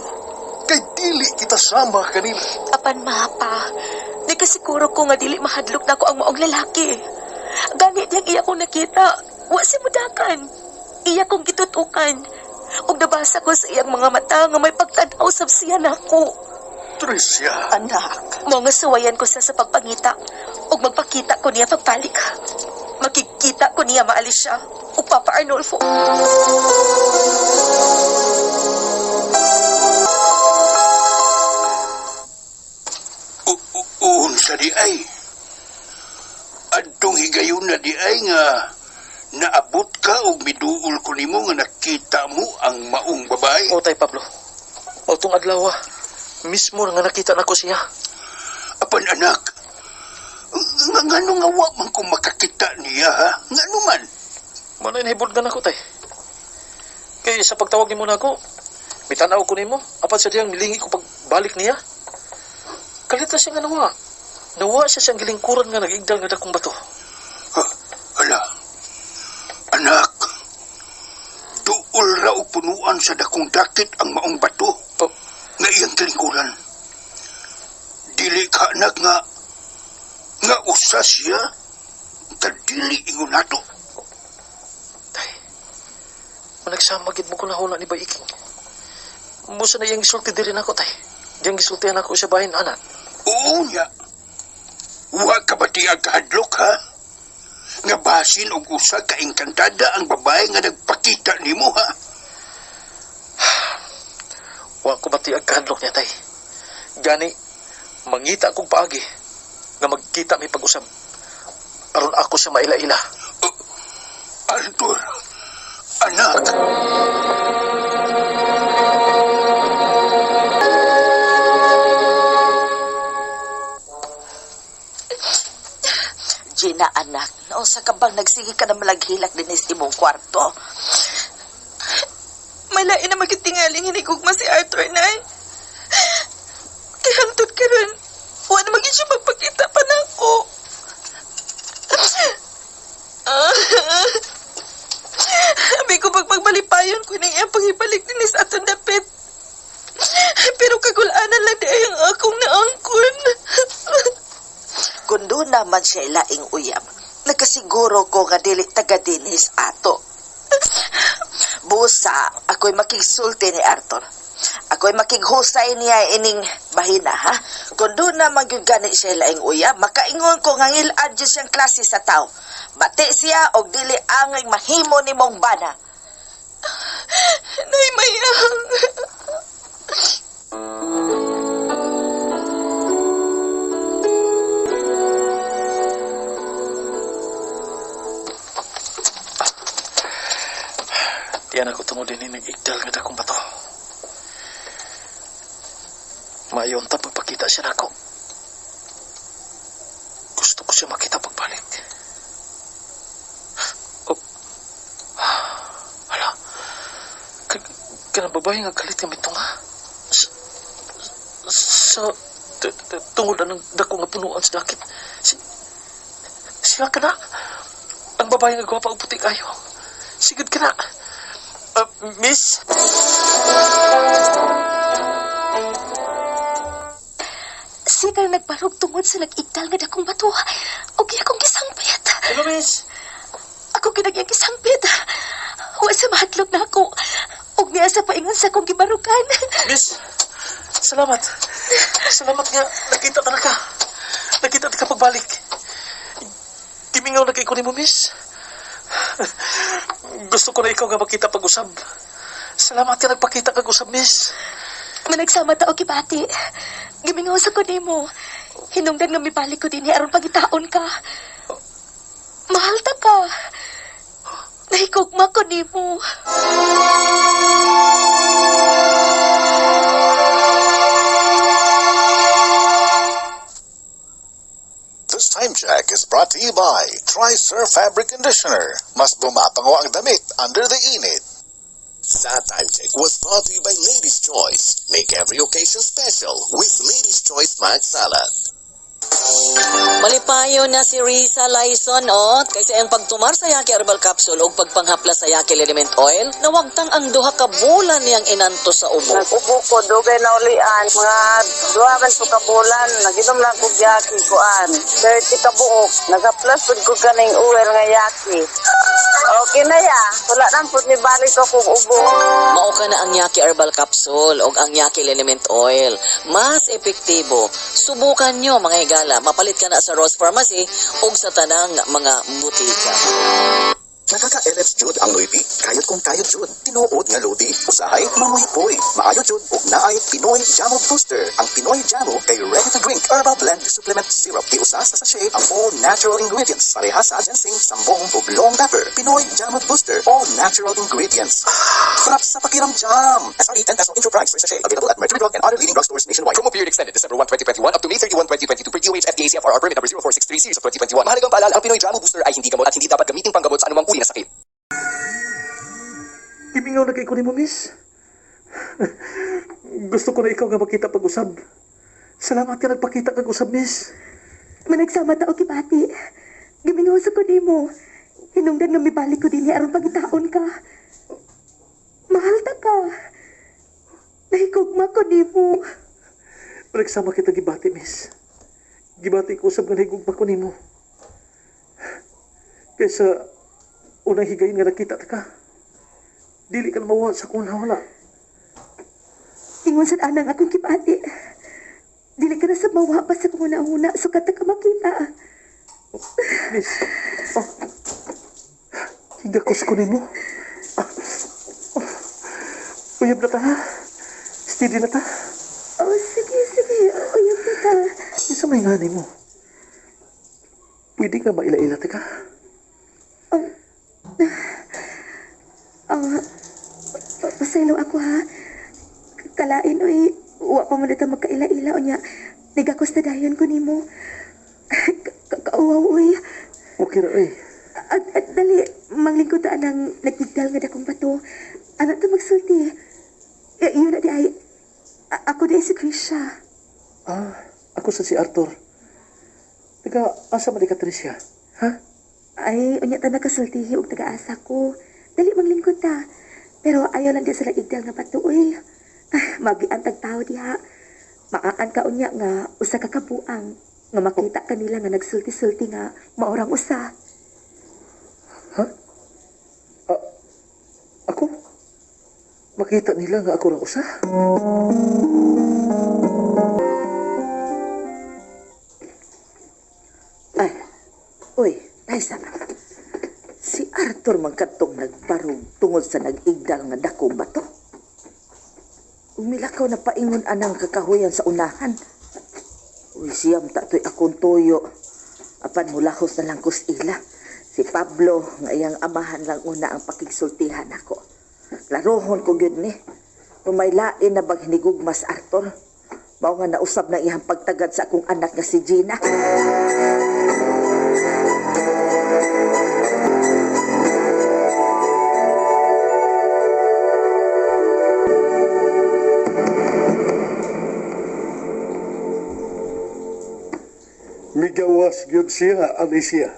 Kay dili kita sama kanila. Apan mapa, di ka siguro ko nga dili mahadlok nako ang maong lalaki. Gani diyang iya kong nakita, wa si mudakan. Iya kong gitutukan. Ug nabasa ko sa iyang mga mata nga may pagtan-aw sab siya nako. Tricia. Anak. Mao nga suwayan ko siya sa pagpangita ug magpakita ko niya pagbalik. Makikita ko niya maalis siya ug Papa Arnolfo. Unsa di ay? Adtong higayon na di ay nga naabot ka og miduol ko nimo nga nakita mo ang maong babae. O, tay Pablo. O, tong adlaw, ah. Mismo na nga nakita nako siya. Apan anak, nga ngano nga wa man ko makakita niya ha? Ngano man? Mao na nahibulgan ako, tay. Kay sa pagtawag nimo nako, mitanaw ko nimo, apan sa diyang milingi ko pagbalik niya. Kalit na siya nga nawa. Nawa siya siyang gilingkuran nga nag-igdal nga dakong bato. Ala, anak, duol ra og punuan sa dakong dakit ang maong bato nga iyang kilingkuran. Dili ka anak nga nga usa siya kadili ingon nato. Managsama gid mo ko nahula ni Bay Iking. Musa na iyang gisulti diri nako tay. Diyang gisultihan ako siya bahin anak. Oo niya. Wa ka ba ti kahadlok ha? Nga basin og usa ka engkantada ang babae nga nagpakita nimo ha? Wa ko bati ang kahadlok niya tay. Gani, mangita akong paagi nga magkita mi pag-usab. Aron ako siya maila-ila. Arthur, anak. Gina, anak, nausa ka bang nagsige ka na malaghilak dinis imong kwarto? Malain na magitingaling hinigugma si Arthur, Nay. Kaya hangtod karon, wa na magin siya magpakita pa nako. Abi ko pagpagbalipayon ko nang iyang pangibalik dinis atong dapit. Pero kagulanan lang di ay ang akong naangkon. Kung doon naman siya laing uyab, nakasiguro ko nga dili taga dinis ato. Busa, ako'y makigsulti ni Arthur. Ako'y makighusay niya ining bahina, ha? Kung doon naman gyud gani siya laing uyab, makaingon ko nga ngilad gyud siyang klase sa tao. Bati siya og dili angay mahimo nimong bana. Nay, mayang. Diyan ako tungod din nag-igdal nga dakong bato. Mayon ta pagpakita siya nako. Gusto ko siya makita pagbalik. Oh. Hala. Kanang babae nga kalit nga mitunga. Sa, sa tungod anang dako nga punuan sa dakit. Siya ka na. Ang babae nga gwapa og puti kayo. Sigud ka na. Miss? Siya nagbarog tungod sa nag-igdal nga dakong bato. Og iya akong gisangpit. Hello, miss. Ako ginagyang gisangpit. Wa sa mahadlok na ako. Og niya sa paingon sa akong gibarukan. Miss, salamat. Salamat nga nakita ta na ka. Nakita ta ka pagbalik. Gimingaw na kay ko nimo, miss. Gusto ko na ikaw nga makita pag-usab. Salamat ka nagpakita kag usab, miss. Managsama ta og gibati. Gimingaw sa ko nimo. Hinungdan nga mibalik ko dinhi aron pagitaon ka. Mahal ta ka. Nahigugma ko nimo. This time check is brought to you by Trisurf Fabric Conditioner. Mas bumabango ang damit under the init. That time check was brought to you by Ladies Choice. Make every occasion special with Ladies Choice Mac Salad. Malipayo na si Risa Lyson, oh. Kaysa iyang pagtumar sa Yaki Herbal Capsule o pagpanghapla sa Yaki Liniment Oil, nawagtang ang duha ka bulan niyang inanto sa ubo. Nag-ubo ko, dugay na ulian. Mga duha man ko kabulan, naginom lang ko yaki kuan. 30 ka buok. Nagaplas pud ko kaning oil nga yaki. Okay na ya. Wala nang pud ni balik ako ubo. Mao ka na ang Yaki Herbal Capsule o ang Yaki Liniment Oil. Mas epektibo. Subukan nyo mga higala. Mapalit ka na sa Rose Pharmacy o sa tanang mga butika. Nakaka-LS Jude ang Noypi. Kayod kong kayod Jude. Tinuod nga lodi. Usahay, mamuhipoy. Maayo Jude ug naay Pinoy Jamo Booster. Ang Pinoy Jamo kay ready to drink herbal blend supplement syrup. Giusa sa sachet ang all natural ingredients. Pareha sa ginseng, sambong ug long pepper. Pinoy Jamo Booster. All natural ingredients. Sarap sa pakiramdam. SRE 10 peso intro price per sachet. Available at Mercury Drug and other leading drugstores nationwide. Promo period extended December 1, 2021 up to May 31, 2022 per DOH FDA CFRR permit number 0463 series of 2021. Mahalagang paalala, ang Pinoy Jamo Booster ay hindi gamot at hindi dapat gamitin panggamot sa anumang uri ng sakit. Gimingaw na kay ko nimo, miss. Gusto ko na ikaw nga makita pag-usab. Salamat ka nagpakita kag usab, miss. Managsama ta og gibati. Gimingaw sa ko nimo. Hinungdan nga mibalik ko dinhi aron pangitaon ka. Mahal ta ka. Nahigugma ko nimo. Nagsama kita gibati, miss. Gibati ko usab nga nahigugma ko nimo. Kaysa unang higayon nga nakita ta ka. Dili ka na mawala sa akong nawala. Ingon sad anang akong gibati. Dili ka na sa mawa pa sa akong una-una sukat ta ka makita. Miss, oh. Higakos ko nimo. Ah. Oh. Uyab na ta, ha? Steady na ta. Oh, sige, sige. Uyab na ta. Isa may nga nimo. Pwede nga maila-ila ta ka. Oh, pasaylo ako ha. Kalain oy, wa pa man ta magkaila-ila unya. Nigakos na dayon ko nimo. Kauwaw oy. Okay ra oy. At dali, manglingkod ta anang nagtigdal nga dakong bato. Ano ta magsulti? Yun na di ay, ako di ay si Trisha. Ah, ako sa si Arthur. Taga, asa man di ka, Tricia? Ha? Ay, unya ta nakasultihi og taga-asa ko. Dali manglingkod ta. Pero ayaw lang di sa nagigdal nga bato oy. Ah, magian tag tao diha. Maaan ka unya nga usa ka kabuang nga makita kanila nga nagsulti-sulti nga maorang usa. Ha? Ah, ako? Makita nila nga ako rang usa? Ay, uy, Taysa. Si Arthur man kadtong nagbarog tungod sa nag-igdal nga dakong bato. Umilakaw na paingon anang kakahuyan sa unahan. Uy, siyam ta to'y akong tuyo. Apan mulahos na lang kus ila. Si Pablo, nga iyang amahan lang una ang pakigsultihan ako. Klarohon ko gyud ni. Kung may lain na bang hinigugmas Arthur, mao nga nausab na iyang pagtagad sa akong anak nga si Gina. Migawas gyud siya, Alicia.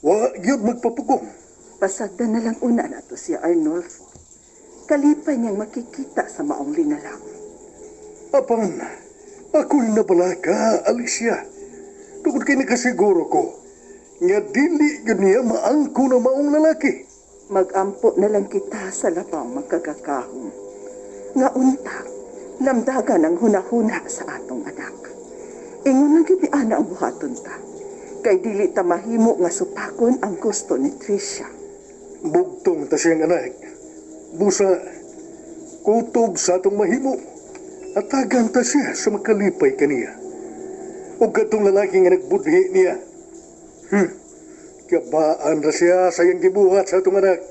Wa gyud magpapugong. Pasagdan na lang una nato si Arnolfo. Kalipay niyang makikita sa maong linalang. Apan, ako'y nabalaka, Alicia. Tungod kay nakasiguro ko, nga dili gyud niya maangko na maong lalaki. Magampo na lang kita sa labaw magkagakahom. Nga unta, lamdagan ang hunahuna sa atong anak. Ingon lang gyud ni ana ang buhaton ta. Kay dili ta mahimo nga supakon ang gusto ni Tricia. Bugtong ta siyang anak. Busa, kutob sa atong mahimo. Atagan ta siya sa makalipay kaniya. O katong lalaki nga nagbudhi niya. Gabaan ra siya sa iyang gibuhat sa atong anak.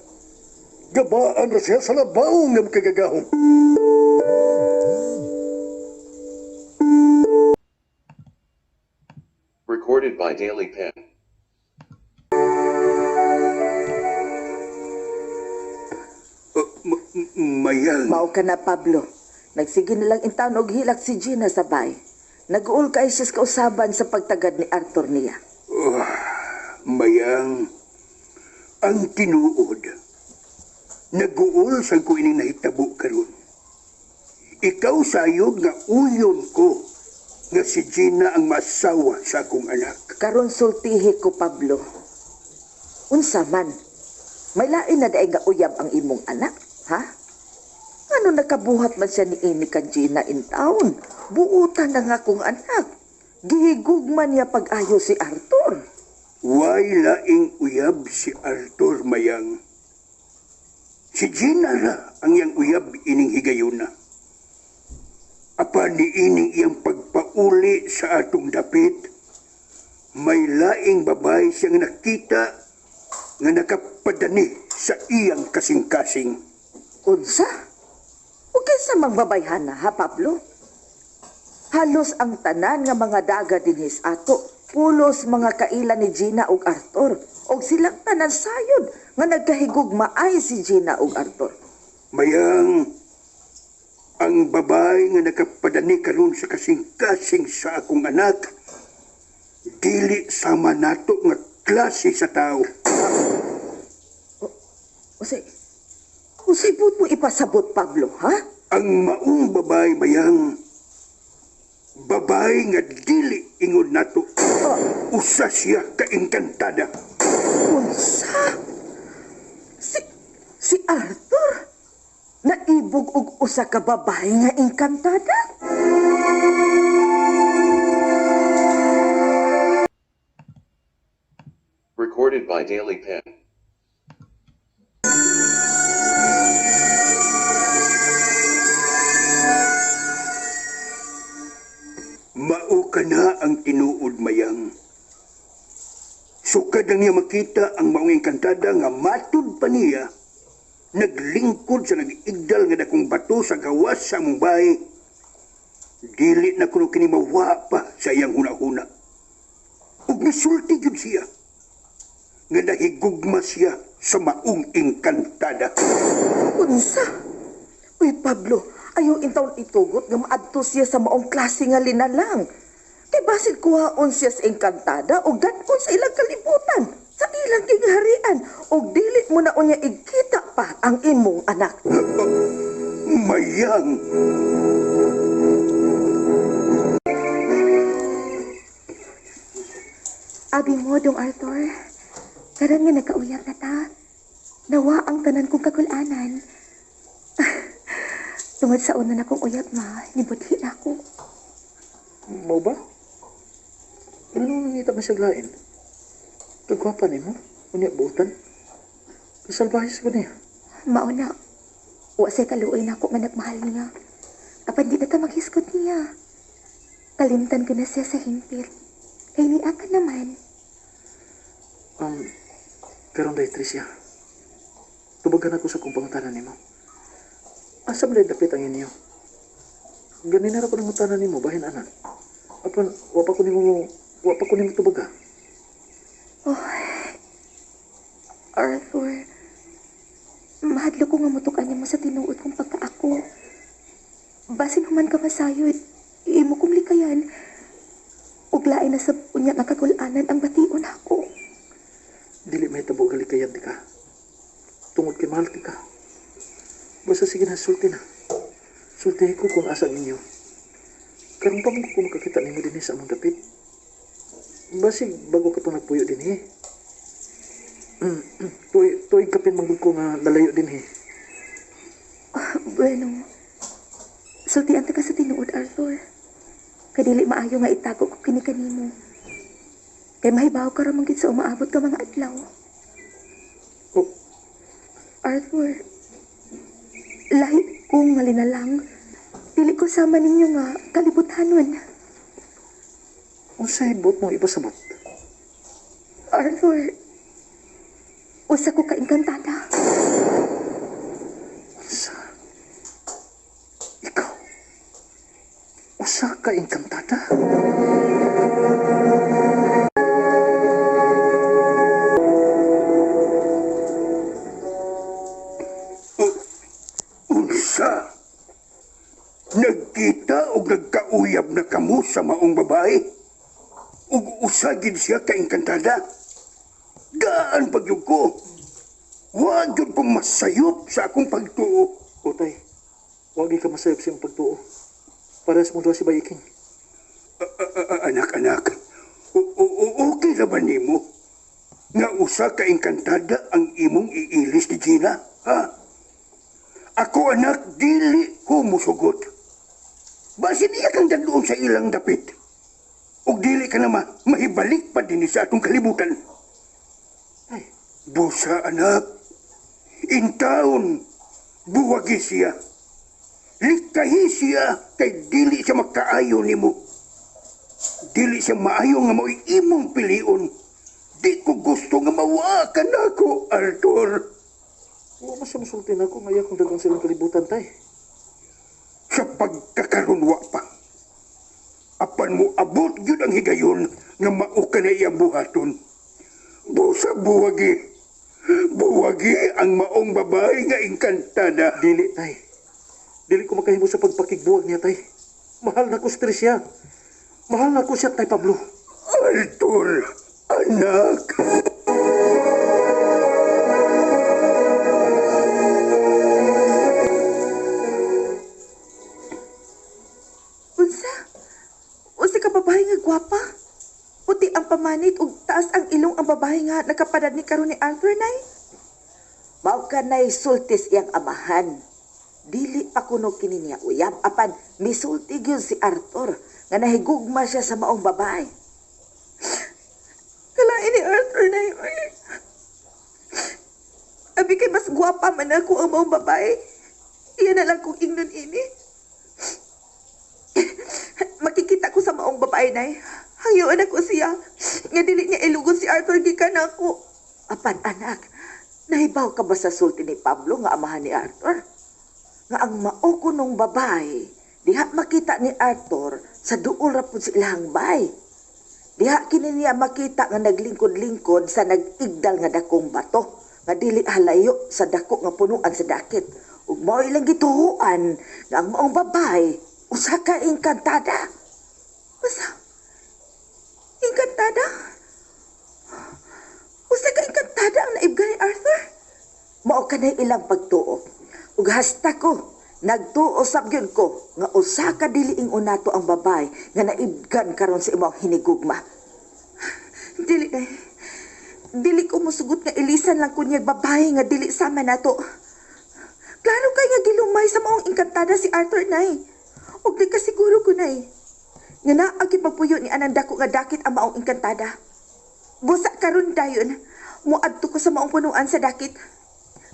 Gabaan ra siya sa labaw nga makagagahom. Recorded by Daily Pen. Mayang. Mao ka na, Pablo. Nagsige na lang intaon og hilak si Gina sa bay. Nag-uol kay siya sa kausaban sa pagtagad ni Arthur niya. Oh, mayang, ang tinuod, nag-uol sa ko ining nahitabo karon. Ikaw sayod nga uyon ko nga si Gina ang masawa sa akong anak. Karon sultihi ko, Pablo. Unsa man, may lain na diay nga uyab ang imong anak, ha? Ano nakabuhat man siya ni ini kan Gina in town? Buutan na nga kong anak. Gihigugma niya pag-ayo si Arthur. Way laing uyab si Arthur, mayang. Si Gina ra ang iyang uyab ining higayuna. Apan ni ining iyang pagpauli sa atong dapit, may laing babay siyang nakita nga nakapadani sa iyang kasing-kasing. Unsa? O kinsa mang babayhana, ha, Pablo? Halos ang tanan nga mga daga dinhis ato, pulos mga kaila ni Gina ug Arthur, og silang tanan sayod nga nagkahigugma ay si Gina ug Arthur. Mayang, ang babae nga nakapadani karon sa kasing-kasing sa akong anak, dili sama nato nga klase sa tao. Usay, usay buot mo ipasabot, Pablo, ha? Ang maong babae bayang, babae nga dili ingon nato. Usa siya ka engkantada. Unsa? Si Arthur? Naibog og usa ka babae nga engkantada? Recorded by Daily Pen. Mao ka na ang tinuod mayang. Sukad lang niya makita ang maong engkantada nga matud pa niya, naglingkod sa nag-igdal nga dakong bato sa gawas sa among bahay. Dili na kuno kini mawa pa sa iyang huna-huna. Ug misulti gyud siya nga nahigugma siya sa maong engkantada. Unsa? Uy, Pablo, ayaw intawon itugot nga maadto siya sa maong klase nga linalang. Kay basin kuhaon siya sa engkantada o gadon sa ilang kalibutan, sa ilang gingharian, o dili mo na unya igkita pa ang imong anak. Mayang! Abi mo, Dong Arthur. Karon nga nagkauyab na ta. Nawa ang tanan kong kagulanan. Tungod sa una na kong uyab, ma, nibudhi na ako. Mao ba? Ano nangita man siya lain? Kagwapa nimo? Unya buutan? Kasalbahe sa niya. Mao na, wa say kaluoy na ako nga nagmahal niya. Apan di na ta maghisgot niya. Kalimtan ko na siya sa hingpit. Kay niya ka naman. Karon day, Tricia. Tubagan ako sa kong pangutanan nimo. Asa man dapit ang inyo? Ganin na ra ko nangutana nimo bahin anak. Apan wa pa ko nimo tubaga. Oh, Arthur, mahadlok ko nga mutukan nimo sa tinuod kong pagkaako. Basin human ka masayod, imo kong likayan. Ug lain na sa unya nga kagulanan ang bation ako. Dili may tabo galikayan di ka. Tungod kay mahal ti ka. Basta sige na, sulti na. Sulti ko kung asa ang inyo. Karon pa man ko makakita nimo dinhi sa among dapit. Basig bago ka pa nagpuyo dinhi. Tuig kapin man gud ko nga nalayo dinhi. Ah, bueno, sultian ta ka sa tinuod, Arthur. Kadili maayo nga itago ko kini kanimo. Kay mahibaw ka ra man gid sa umaabot ka mga adlaw. Oh. Arthur, lahi ko nga linalang. Dili ko sama ninyo nga kalibutanon. Unsay buot mo ipasabot? Arthur, usa ko ka engkantada. Unsa? Ikaw? Usa ka engkantada? Unsa? Nagkita o nagkauyab na kamo sa maong babae? Ug usa gid siya ka engkantada? Gaan pagyud ko. Wa gyud ko masayop sa akong pagtuo. Utay, wa gyud ka masayop sa imong pagtuo. Parehas mo duha si Bayiking. Anak, anak. Okay ra ba nimo? Nga usa ka engkantada ang imong iilis ni Gina, ha? Ako anak, dili ko musugot. Basin iya kang dadloon sa ilang dapit. Ug dili ka na mahibalik pa dinhi sa atong kalibutan. Ay. Busa anak, intaon, buwagi siya. Likahi siya kay dili siya makaayo nimo. Dili siya maayo nga mao'y imong pilion. Di ko gusto nga mawa ka nako, Arthur. Wa man siya musulti nako nga iya kong dadon sa ilang kalibutan, tay. Sa pagkakaron wa pa. Apan mo abot gyud ang higayon nga mao ka na iyang buhaton. Busa buwagi. Buwagi ang maong babae nga engkantada. Dili, tay. Dili ko makahimo sa pagpakigbuwag niya, tay. Mahal na ko si Tricia. Mahal na ko siya, Tay Pablo. Arthur, anak. Unsa? Unsa ka babae nga gwapa? Puti ang pamanit ug taas ang ilong ang babae nga nakapadad ni karon ni Arthur nay. Mao ka nay sultis iyang amahan. Dili pa kuno kini niya uyab apan misulti gyud si Arthur nga nahigugma siya sa maong babae. Kalain ni Arthur nay. Oy. Abi kay mas gwapa man ako ang maong babae. Iya na lang kong ingnon ini. Makikita ko sa maong babae nay. Hangyoon ako siya. Nga dili niya ilugon si Arthur gikan ako. Apan anak, nahibaw ka ba sa sulti ni Pablo nga amahan ni Arthur? Nga ang mao kunong babae, diha makita ni Arthur sa duol ra pud sa ilahang bay. Diha kini niya makita nga naglingkod-lingkod sa nag-igdal nga dakong bato nga dili halayo sa dako nga punuan sa dakit. Ug mao ilang gituoan nga ang maong babae usa ka engkantada. Usa? Engkantada? Usa ka engkantada ang naibga ni Arthur? Mao kanay ilang pagtuo. Ug hasta ko, nagtuo sab gyud ko nga usa ka dili ingon nato ang babae nga naibgan karon sa imong hinigugma. Dili eh. Dili ko musugot nga ilisan lang ko niyag babae nga dili sama nato. Klaro kay nga gilumay sa maong engkantada si Arthur nay. Ug di ka siguro ko nay. Nga naa gyud magpuyo ni anang dako nga dakit ang maong engkantada. Busa karon dayon, muadto ko sa maong punuan sa dakit.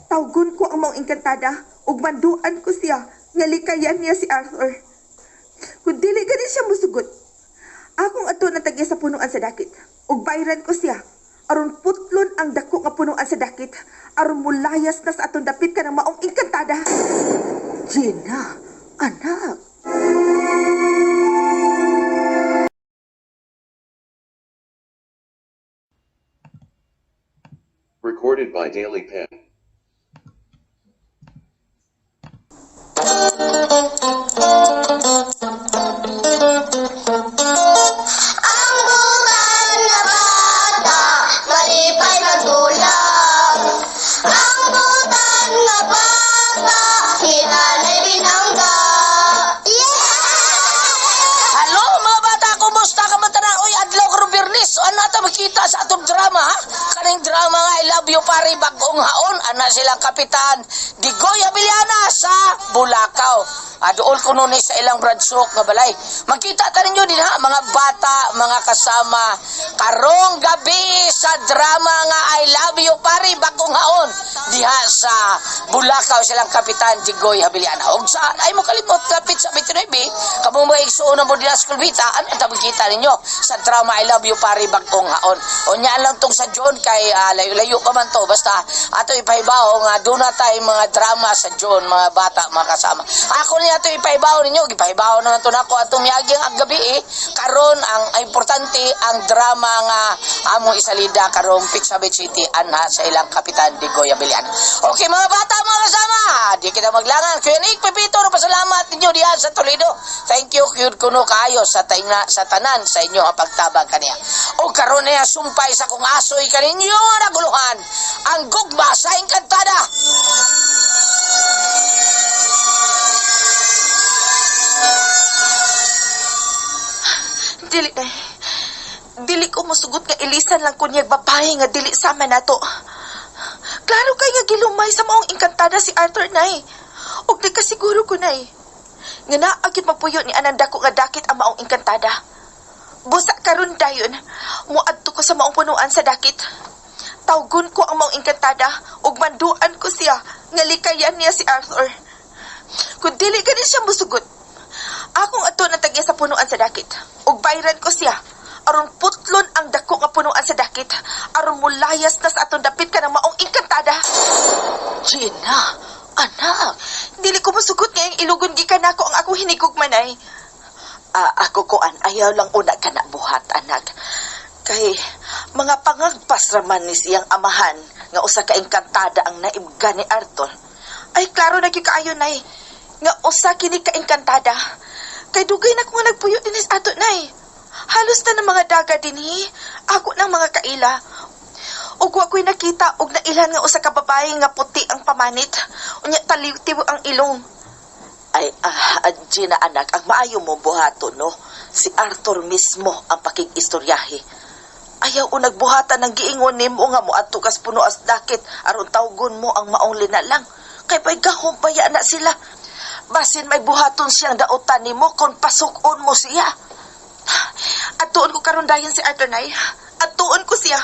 Tawgon ko ang maong engkantada ug manduan ko siya nga likayan niya si Arthur. Kung dili gani siya musugot, akong ato na tagya sa punuan sa dakit. Ug bayran ko siya. Aron putlon ang dako nga punuan sa dakit. Aron mulayas na sa atong dapit kanang maong engkantada. Gina, anak. Recorded by Daily Pen. Ang butan na bata, malipay magdulang. Ang butan na bata, hinanay binangga. Yeah! Hello mga bata, kumusta ka man tanan? Uy, adlaw karon Biyernes. Ano ta makita sa atong drama ha? Kaning drama nga I Love You Pare bagong haon ana silang kapitan Digoy Abiliana sa Bulacau. Aduol ko nun sa ilang bradsok nga balay. Makita ta ninyo din ha mga bata, mga kasama karong gabi sa drama nga I Love You Pare bagong haon diha sa Bulacau silang kapitan Digoy Habiliana. Og sa ay mo kalimot kapit sa 29 kamo mga igsuon mo diha sa Kulbita, ano ta makita ninyo sa drama I Love You Pare bagong haon. Unya lang tong sa John kay layo-layo pa man to basta ato ipahibaw nga doon na tayo mga drama sa John mga bata mga kasama. Ako niya ato ipahibaw ninyo, gipahibaw na nato nako atong miagi ang gabi eh. Karon ang importante ang drama nga among isalida karong Pixabay City anha sa ilang kapitan Digoy Abilian. Okay mga bata mga kasama, di kita maglangan. Kuya Nick Pepito, no pasalamat ninyo diha sa Toledo. Thank you kyud kuno kaayo sa taina, sa tanan sa inyo ang pagtabang kaniya. O karon niya sumpay sa kung asoy kaninyo nga naguluhan ang gugma sa engkantada. Dili nay. Dili ko musugot nga ilisan lang ko niyag babae nga dili sama nato. Klaro kay nga gilumay sa maong engkantada si Arthur nay. Ug di ka siguro ko nay. Nga naa gyud magpuyo ni anang dako nga dakit ang maong engkantada. Busa karon dayon, muadto ko sa maong punuan sa dakit. Tawgon ko ang maong engkantada ug manduan ko siya nga likayan niya si Arthur. Kung dili gani siya musugot, akong ato na tagya sa punuan sa dakit. Ug bayran ko siya. Aron putlon ang dako nga punuan sa dakit. Aron mulayas na sa atong dapit kanang maong engkantada. Gina, anak. Dili ko musugot ngayong ilugon gikan nako ang akong hinigugma nay. Ako kuan ayaw lang una ka na buhat anak. Kay mga pangagpas raman ni siyang amahan nga usa ka engkantada ang naibga ni Arthur. Ay klaro na gyud kaayo nay. Nga usa kini ka engkantada. Kay dugay na ko nga nagpuyo dinis ato, Nay. Halos na ng mga daga dinhi. Ako ng mga kaila. Ug wa ko'y nakita og nailhan nga usa ka babae nga puti ang pamanit. Unya taliw-tiw ang ilong. Ay, Gina anak, ang maayo mo buhaton, no? Si Arthur mismo ang pakig-istoryahe. Ayaw o nagbuhatan ng giingon nimo nga moadto kas puno as dakit aron tawgon mo ang maong linalang. Kay pay gahom pa ya na sila. Basin may buhaton siyang daotan nimo kon pasukon mo siya. Atuon ko karon dayon si Arthur, Nay. Atuon ko siya.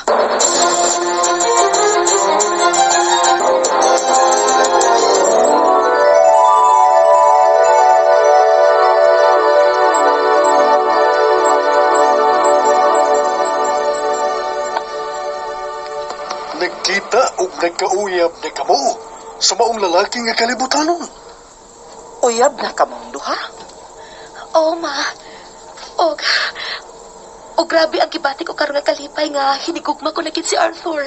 Nagkita og nagkauyab na kamo sa maong lalaki nga kalibutanon. Uyab na kamong duha. Oo, ma. Og, og grabe ang gibati ko karon nga kalipay nga hinigugma ko na gid si Arthur.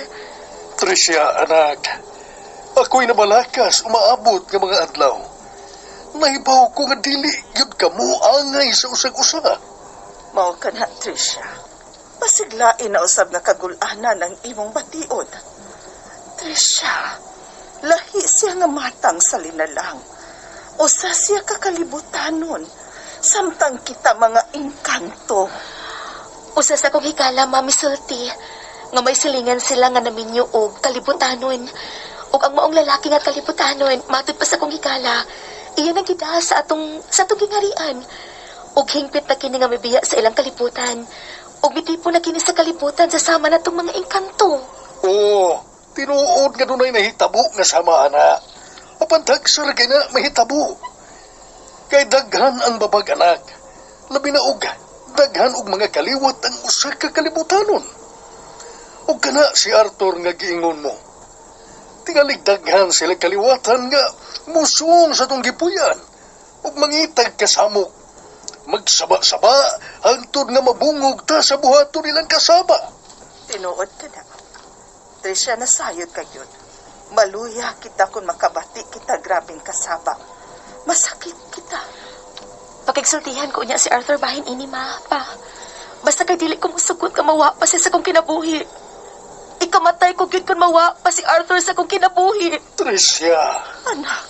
Tricia, anak, ako'y nabalakas umaabot nga mga adlaw. Nahibaw ko nga dili gyud kamo angay sa usag-usa. Mao ka na, Tricia. Pasiglain na usab nga kagulanan ang imong bation. Tricia, lahi siya nga matang sa linalang. Usa siya kakalibutanon. Samtang kita mga engkanto. Usa sa akong higala, Mami Sulti, nga may silingan sila nga naminyo og kalibutanon. Ug ang maong lalaki nga kalibutanon, matud pa sa akong higala, iyan ang gida sa atong gingarian. Ug hingpit na kini nga mibiya sa ilang kalibutan. Ug mitipo na kini sa kalibutan sa sama natong mga engkanto. Oo, tinuod nga dunay nahitabo nga sama ana. Apan tagsa ra kay na mahitabo. Kay daghan ang babag, anak. Labi na og daghan og mga kaliwat ang usa ka kalibutanon. Ug kana si Arthur nga giingon mo. Tingalig daghan sila kaliwatan nga musuong sa tong gipuyan ug mangitag kasamok. Magsaba-saba hangtod nga mabungog ta sa buhaton nilang kasaba. Tinuod ka na. Tricia, nasayod ka yun. Maluya kita kung makabati kita grabing kasaba. Masakit kita. Pakigsultihan ko niya si Arthur bahin ini, ma, pa. Basta kay dili ko musugot nga mawa pa siya sa akong kinabuhi. Ikamatay ko gyud kung mawa pa si Arthur sa akong kinabuhi. Tricia. Anak.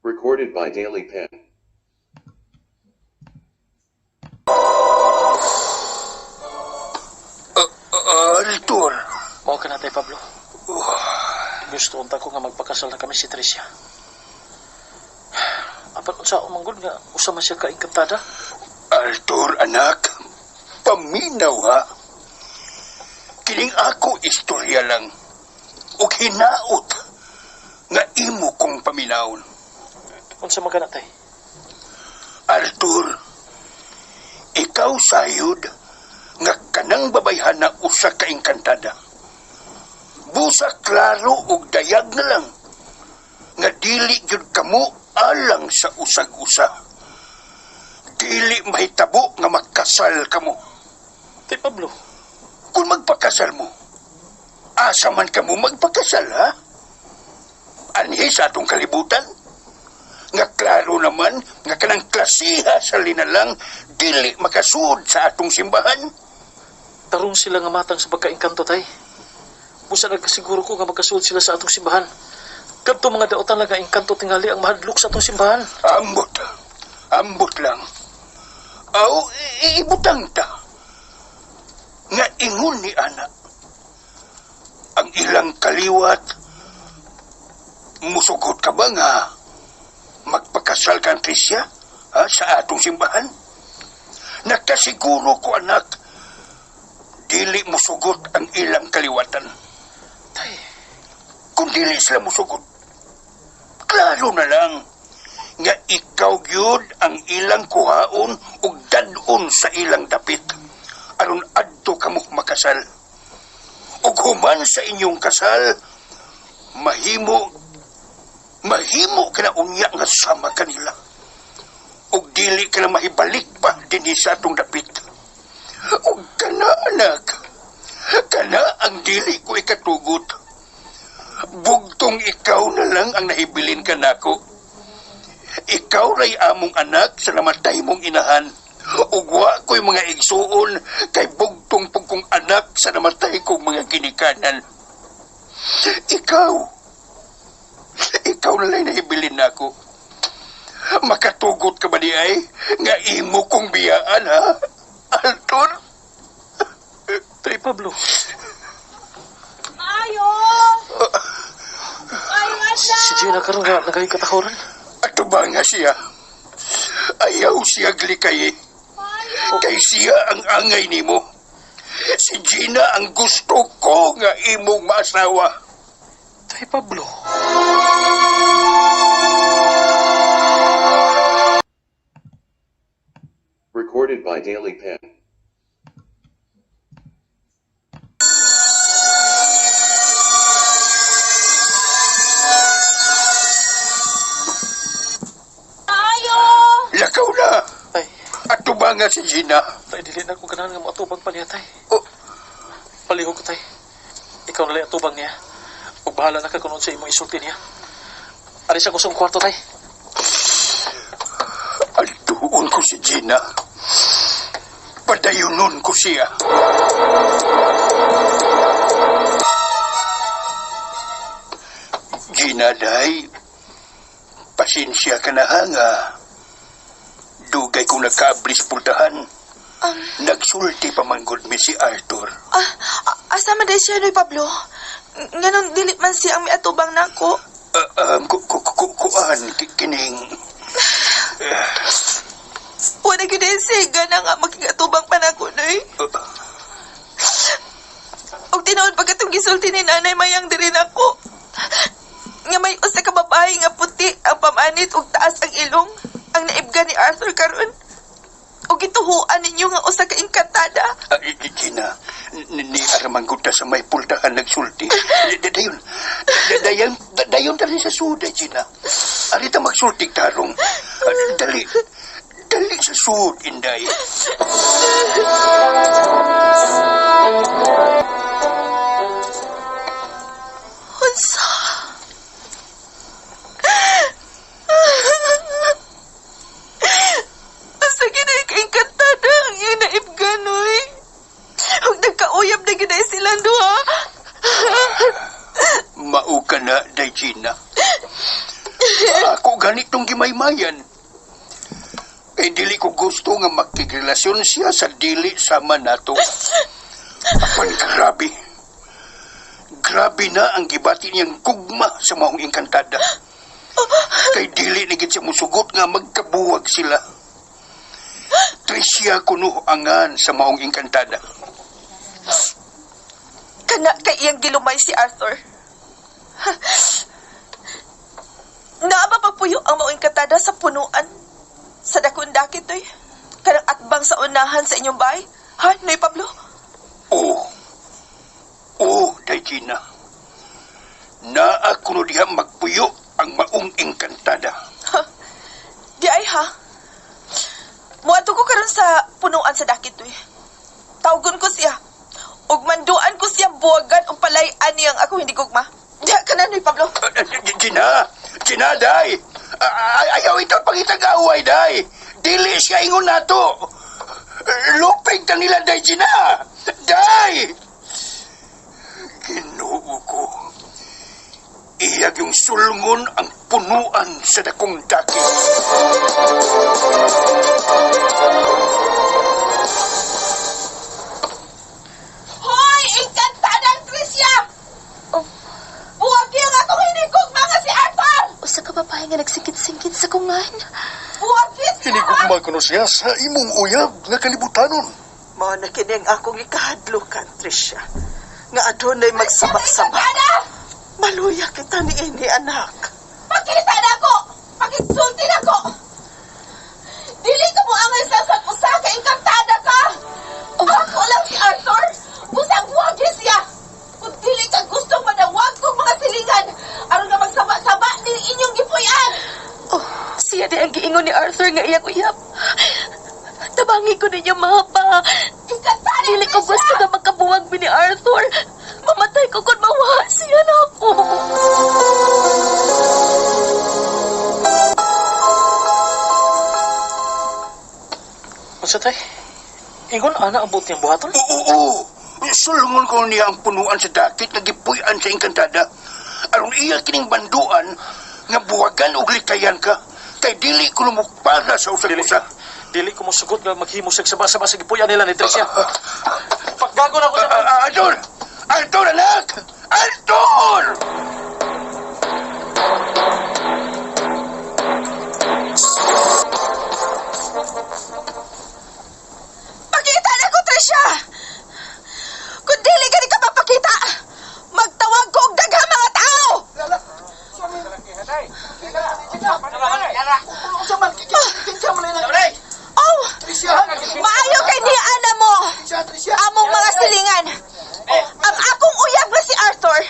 Recorded by Daily Pen. Arthur. Mao ka na, Tay Pablo. Gusto unta ko nga magpakasal na kami si Tricia. Apan unsa manggod nga usa man siya ka engkantada? Arthur, anak, paminaw ha. Kining ako istorya lang. Ug hinaot nga imo kong paminawon. Unsa man kana, Tay? Arthur, ikaw sayod nga kanang babayhana usa ka engkantada. Busa klaro ug dayag na lang nga dili gyud kamo alang sa usag-usa. Dili mahitabo nga magkasal kamo. Tay Pablo, Kung magpakasal mo, asa man kamo magpakasal, ha? Anhi sa atong kalibutan? Nga klaro naman nga kanang klasiha sa linalang dili makasuod sa atong simbahan. Tarong sila nga matang sa pagkaengkanto, Tay. Busa nagkasiguro ko nga magkasuod sila sa atong simbahan. Kadto mga daotan lang nga engkanto tingali ang mahadlok sa atong simbahan. Ambot. Ambot lang. Aw, ibutang ta. Nga ingon ni ana. Ang ilang kaliwat, musugot ka ba nga magpakasal ka, Tricia, ha, sa atong simbahan? Nakasiguro ko, anak, dili musugot ang ilang kaliwatan. Tay, Kung dili sila musugot, klaro na lang nga ikaw gyud ang ilang kuhaon ug dad-on sa ilang dapit aron adto kamo makasal. Ug human sa inyong kasal, mahimo mahimo ka na unya nga sama kanila. Ug dili ka na mahibalik pa dinhi sa atong dapit. Ug kana, anak, kana ang dili ko ikatugot. Bugtong ikaw Ikaw na lang ang nahibilin ka nako. Ikaw ray among anak sa namatay mong inahan. Ug wa ko'y mga igsuon kay bugtong pug kong anak sa namatay kong mga ginikanan. Ikaw. Ikaw na lang nahibilin nako. Makatugot ka ba di ay nga imo kong biyaan, ha? Alton? Tay Pablo. Maayo! Maayo nga. Si Gina karon nga nagay katahoran. Ato ba nga siya? Ayaw siya glikay. Kay siya ang angay nimo. Si Gina ang gusto ko nga imong maasawa. Tay Pablo. Recorded by Daily Pen. Maayo! Lakaw na. Tay. Ato ba nga si Gina? Tay, dili na ko ganahan nga moatubang pa niya, tay. Oh. Palihog ko, tay. Ikaw na lang atubang niya. Ug bahala na ka kung sa imong isulti niya. Ari sa kusong kwarto, tay. Altuon ko si Gina. Padayunon ko siya. Gina, day. Pasensya ka na ha nga. Dugay kong nakaablis pultahan. Nagsulti pa manggod mi si Arthur. Ah, asa man day siya, Noy Pablo? Nganong dili man siya ang miatubang nako. Ku, ku, ku, kuan, kining... Wala gyud ay siga na nga makigatubang pa nako, Noy. Og tinuod pag atong gisulti ni Nanay Mayang diri nako. Nga may usa ka babae nga puti ang pamanit ug taas ang ilong ang naibga ni Arthur karon. Ug gituhuan ninyo nga usa ka engkantada. Gina, ni aramang gud ta sa may pultahan nagsulti. Dayon, dayon, dayon dali sa suda, Gina. Arita magsulti tarong. Dali, dali sa sud, Inday. Unsa? Asa ginay ka engkantada ang iyang naibga, Noy. Ug nagkauyab na ginay silang duha. Mao ka na, Day Gina. Ako ganitong gimaymayan. Eh, dili ko gusto nga makigrelasyon siya sa dili sama nato. Apan grabe. Grabe na ang gibati niyang gugma sa maong engkantada. Kay dili na gid siya musugot nga magkabuwag sila. Tricia kuno angan sa maong engkantada. Kana kay iyang gilumay si Arthur. Naa ba pagpuyo ang maong engkantada sa punuan? Sa dakong dakit, oy. Kanang atbang sa unahan sa inyong bahay? Ha, Noy Pablo? Oo. Oo, Day Gina. Naa kuno diha magpuyo ang maong engkantada. Ha? Di ay ha? Muadto ko karon sa punuan sa dakit, oy. Tawgon ko siya. Ug manduan ko siya buwagan ug palay-an niyang ako hindi gugma. Diha ka na, Noy Pablo. Gina! Gina, day! Ayaw ito pangitag-away, day! Dili siya ingon nato! Lupig ta nila, day, Gina! Day! Ginoo ko. Iyag yung sulngon ang punuan sa dakong daki. Hoy! Engkantada Tricia! Oh. Buwagi ang akong hinigugma nga si Arthur! Usa ka babae nga nagsikit-singkit sa kungan. Buwagi siya! Hinigugma kuno siya sa imong uyab nga kalibutanon. Mao na kini ang akong ikahadlukan, Tricia. Nga adunay magsaba-saba. Maluya kita ni ini, anak. Pakita na ako! Pakitsulti na ako! Dili ka mo angay sa usa ka engkantada ka! Ako lang si Arthur! Busang buwagi siya! Kung dili ka gustong manawag kong mga silingan, aron nga magsaba-saba ni inyong gipuy-an! Oh, siya di ang giingon ni Arthur nga iyang uyab. Tabangi ko ninyo, mapa. Engkantada Dili ko gusto nga magkabuwag mi ni Arthur. Mamatay ko kung mawa siya na ako. Unsa tay? Ingon ana ang buot niyang buhaton? Oo, oo. Sulungon ko niya ang punuan sa dakit nga gipuy-an sa Engkantada. Aron iya kining banduan nga buwagan og likayan ka. Kay dili ko lumukpara sa usag-usa. Dili ko mosugot nga maghimo siya sama-sama sa gipuy-an nila ni Tricia. Paggago na ko sa... Arthur! Arthur, anak! Arthur! Pakita na ko, Tricia! Kung dili ka ka mapakita, magtawag ko og daghang mga tao! Oh! Maayo kay ni ana mo! Among mga silingan! Ang akong uyab nga si Arthur,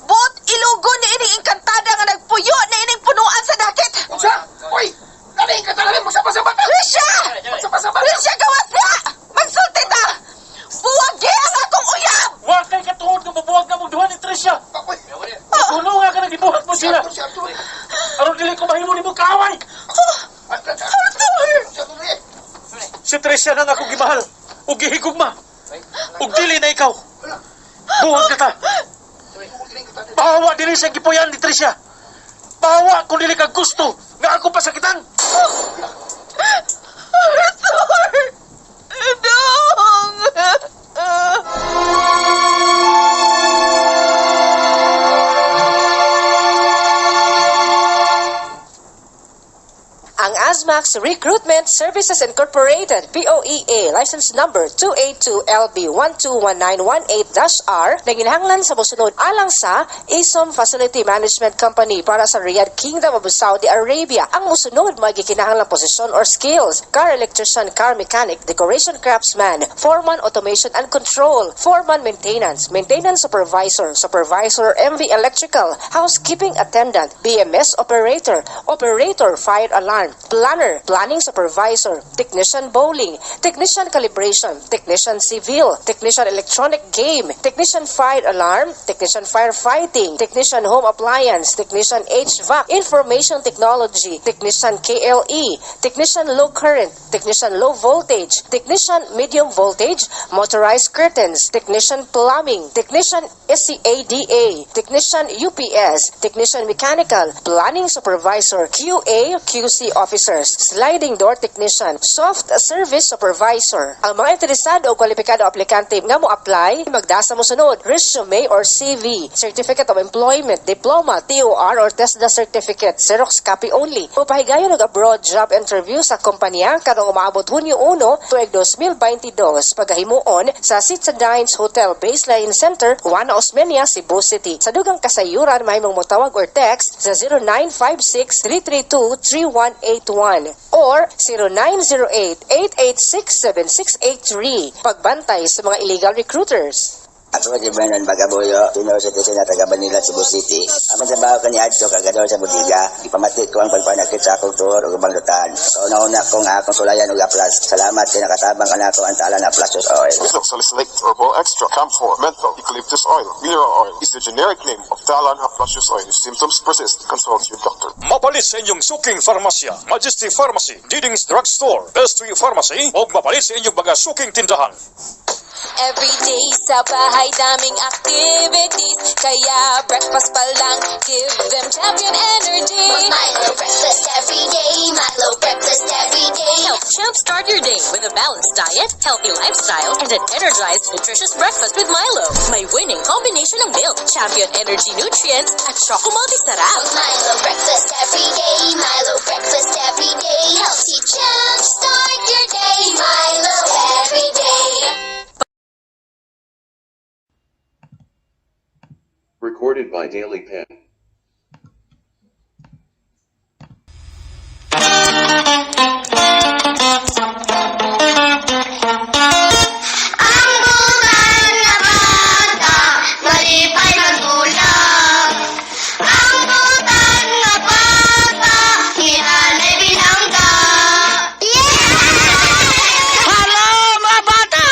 buot ilugo ni ining engkantada nga nagpuyo na ining punuan sa dakit! Unsa? Uy! Dali ka talaga magsabasaba ka! Tricia! Tricia, gawas niya! Magsulti ta! Buwagi ang akong uyab! Wa kay katuod nga mabuwag na mong duha ni Tricia. Tulo nga ka nagibuhat mo sila. Aron dili ko mahimo nimo kaaway. Arthur! Si Tricia nang akong gimahal ug gihigugma. Ug dili na ikaw. Buwag na ta. Bawa dili sa gipuy-an ni Tricia. Bawa kung dili ka gusto nga ako pasakitan. Arthur! Dong! Ang Asmax Recruitment Services Incorporated, POEA, license number 282LB121918-R, nanginahanglan sa mosunod alang sa ISOM Facility Management Company para sa Riyadh, Kingdom of Saudi Arabia. Ang mosunod magikinahanglang posisyon or skills: car electrician, car mechanic, decoration craftsman, foreman automation and control, foreman maintenance, maintenance supervisor, supervisor MV electrical, housekeeping attendant, BMS operator, operator fire alarm, planner, planning supervisor, technician bowling, technician calibration, technician civil, technician electronic game, technician fire alarm, technician firefighting, technician home appliance, technician HVAC, information technology, technician KLE, technician low current, technician low voltage, technician medium voltage, motorized curtains, technician plumbing, technician SCADA, technician UPS, technician mechanical, planning supervisor, QA, QC officers, sliding door technician, soft service supervisor. Ang mga interesado o kwalipikado aplikante nga mo apply, magdasa mo sunod, resume or CV, certificate of employment, diploma, TOR or TESDA certificate, Xerox copy only. Upahigayon og abroad job interview sa kompanya karong umaabot Hunyo 1 tuig 2022 pagahimuon sa Citadines Hotel Baseline Center, Juana Osmeña, Cebu City. Sa dugang kasayuran, mahimong motawag or text sa 0956-332-3181 or 0908-886-7683. Pagbantay sa mga illegal recruiters. Ako si Brandon Bagabuyo, senior citizen na taga Banilad, Cebu City. Ang trabaho ko ni Adto, kargador sa bodega. Ipamati ko ang pagpanakit sa akong tuhor ug ubang dutan. Kauna-una ko nga akong sulayan og aplas. Salamat kay nakatabang kanako ang Talan Haplassos Oil. Methyl salicylate, herbal extract, camphor, menthol, eucalyptus oil, mineral oil is the generic name of Talan Haplassos Oil. If symptoms persist, consult your doctor. Mapalit sa inyong suking farmasya, Majesty Pharmacy, Diding's Drugstore, Best Pharmacy, o mapalit sa inyong mga suking tindahan. Every day sa bahay daming activities. Kaya breakfast pa lang, give them Champion Energy. Milo breakfast every day. Milo breakfast every day. Help Champ start your day with a balanced diet, healthy lifestyle, and an energized, nutritious breakfast with Milo. May winning combination ng milk, Champion Energy Nutrients, at Choco Malty sarap. Milo breakfast every day. Milo breakfast every day. Healthy Champ, start your day. Milo every day. Recorded by Daily Pen. Ang butan na bata, malipay magulang. Ang butan nga bata, hinanay bilangga. Hello mga bata!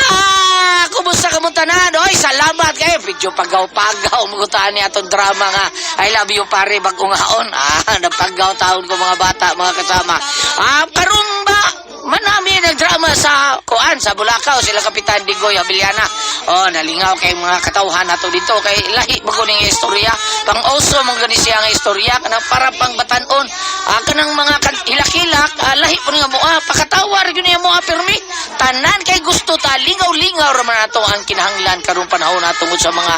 Kumusta ka mong tanan? Oy, salamat kayo. Medyo pagaw-pagaw mo ni atong drama nga. I love you pare, bagong haon. Napagaw taon ko mga bata, mga kasama. Karon ba? Manami Kini nagdrama sa kuan sa Bulacau sila Kapitan Digoy Abiliana. Oh, nalingaw kay mga katawhan nato dito kay lahi ba ko ning istorya. Pang-uso man gani siya nga istorya kanang para pang batan-on. Kanang mga hilak-hilak, lahi po nga moa pakatawa ra gyud niya moa pirmi. Tanan kay gusto ta lingaw-lingaw ra man ato ang kinahanglan karong panahon nato tungod sa mga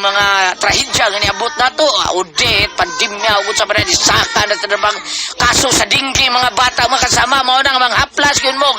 mga trahedya nga niabot nato, Odette, pandemya ug sa mga saka na tanabang kaso sa dinggi mga bata mga kasama mao nang mga haplas gyud mo.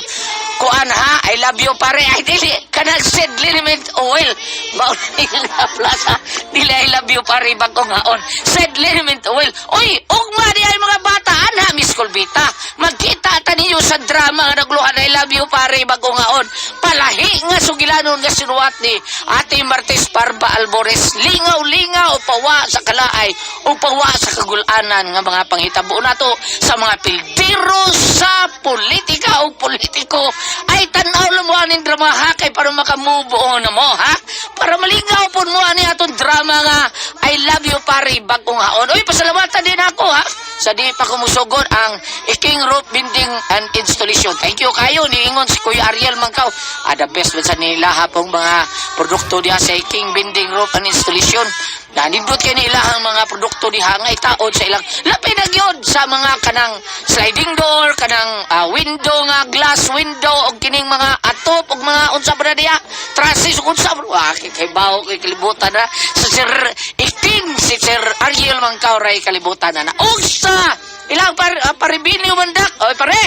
Kuan ha, I love you pare. Ay dili kanang seed liniment oil. Mao na haplas ha. Dili I love you pare bagong haon. Seed liniment oil. Oy, ugma di ay mga bata ana Miss Colbita. Magkita ta ninyo sa drama nga nagluhan I love you pare bagong haon. Palahi nga sugilanon nga sinuwat ni Ate Martes Parba Albores. Lingaw-lingaw pawa sa kalaay o pawa sa kagulanan nga mga panghitabo nato sa mga pildero sa politika o politiko. Ay tan-aw lang mo aning drama ha kay para makamove on na mo ha, para malingaw pud mo ani atong drama nga I love you pare bagong haon. Oy, pasalamatan din ako ha sa di pa kumusugod ang Iking Roof Binding and Installation. Thank you kayo niingon si Kuya Ariel Mangkaw. The best man sa nila pong mga produkto diha sa Iking Binding Roof and Installation. Nanindot kay nila ang mga produkto diha nga itaod sa ilang lapi na gyud sa mga kanang sliding door, kanang window nga glass window og kining mga atop og mga unsa ba na diha, trusses ug unsa ba kay bawo kay kalibutan na sa Sir Iking, si Sir Ariel Mangkaw ray kalibutan na na. Og sa ilang paribini mandak. Oy pare,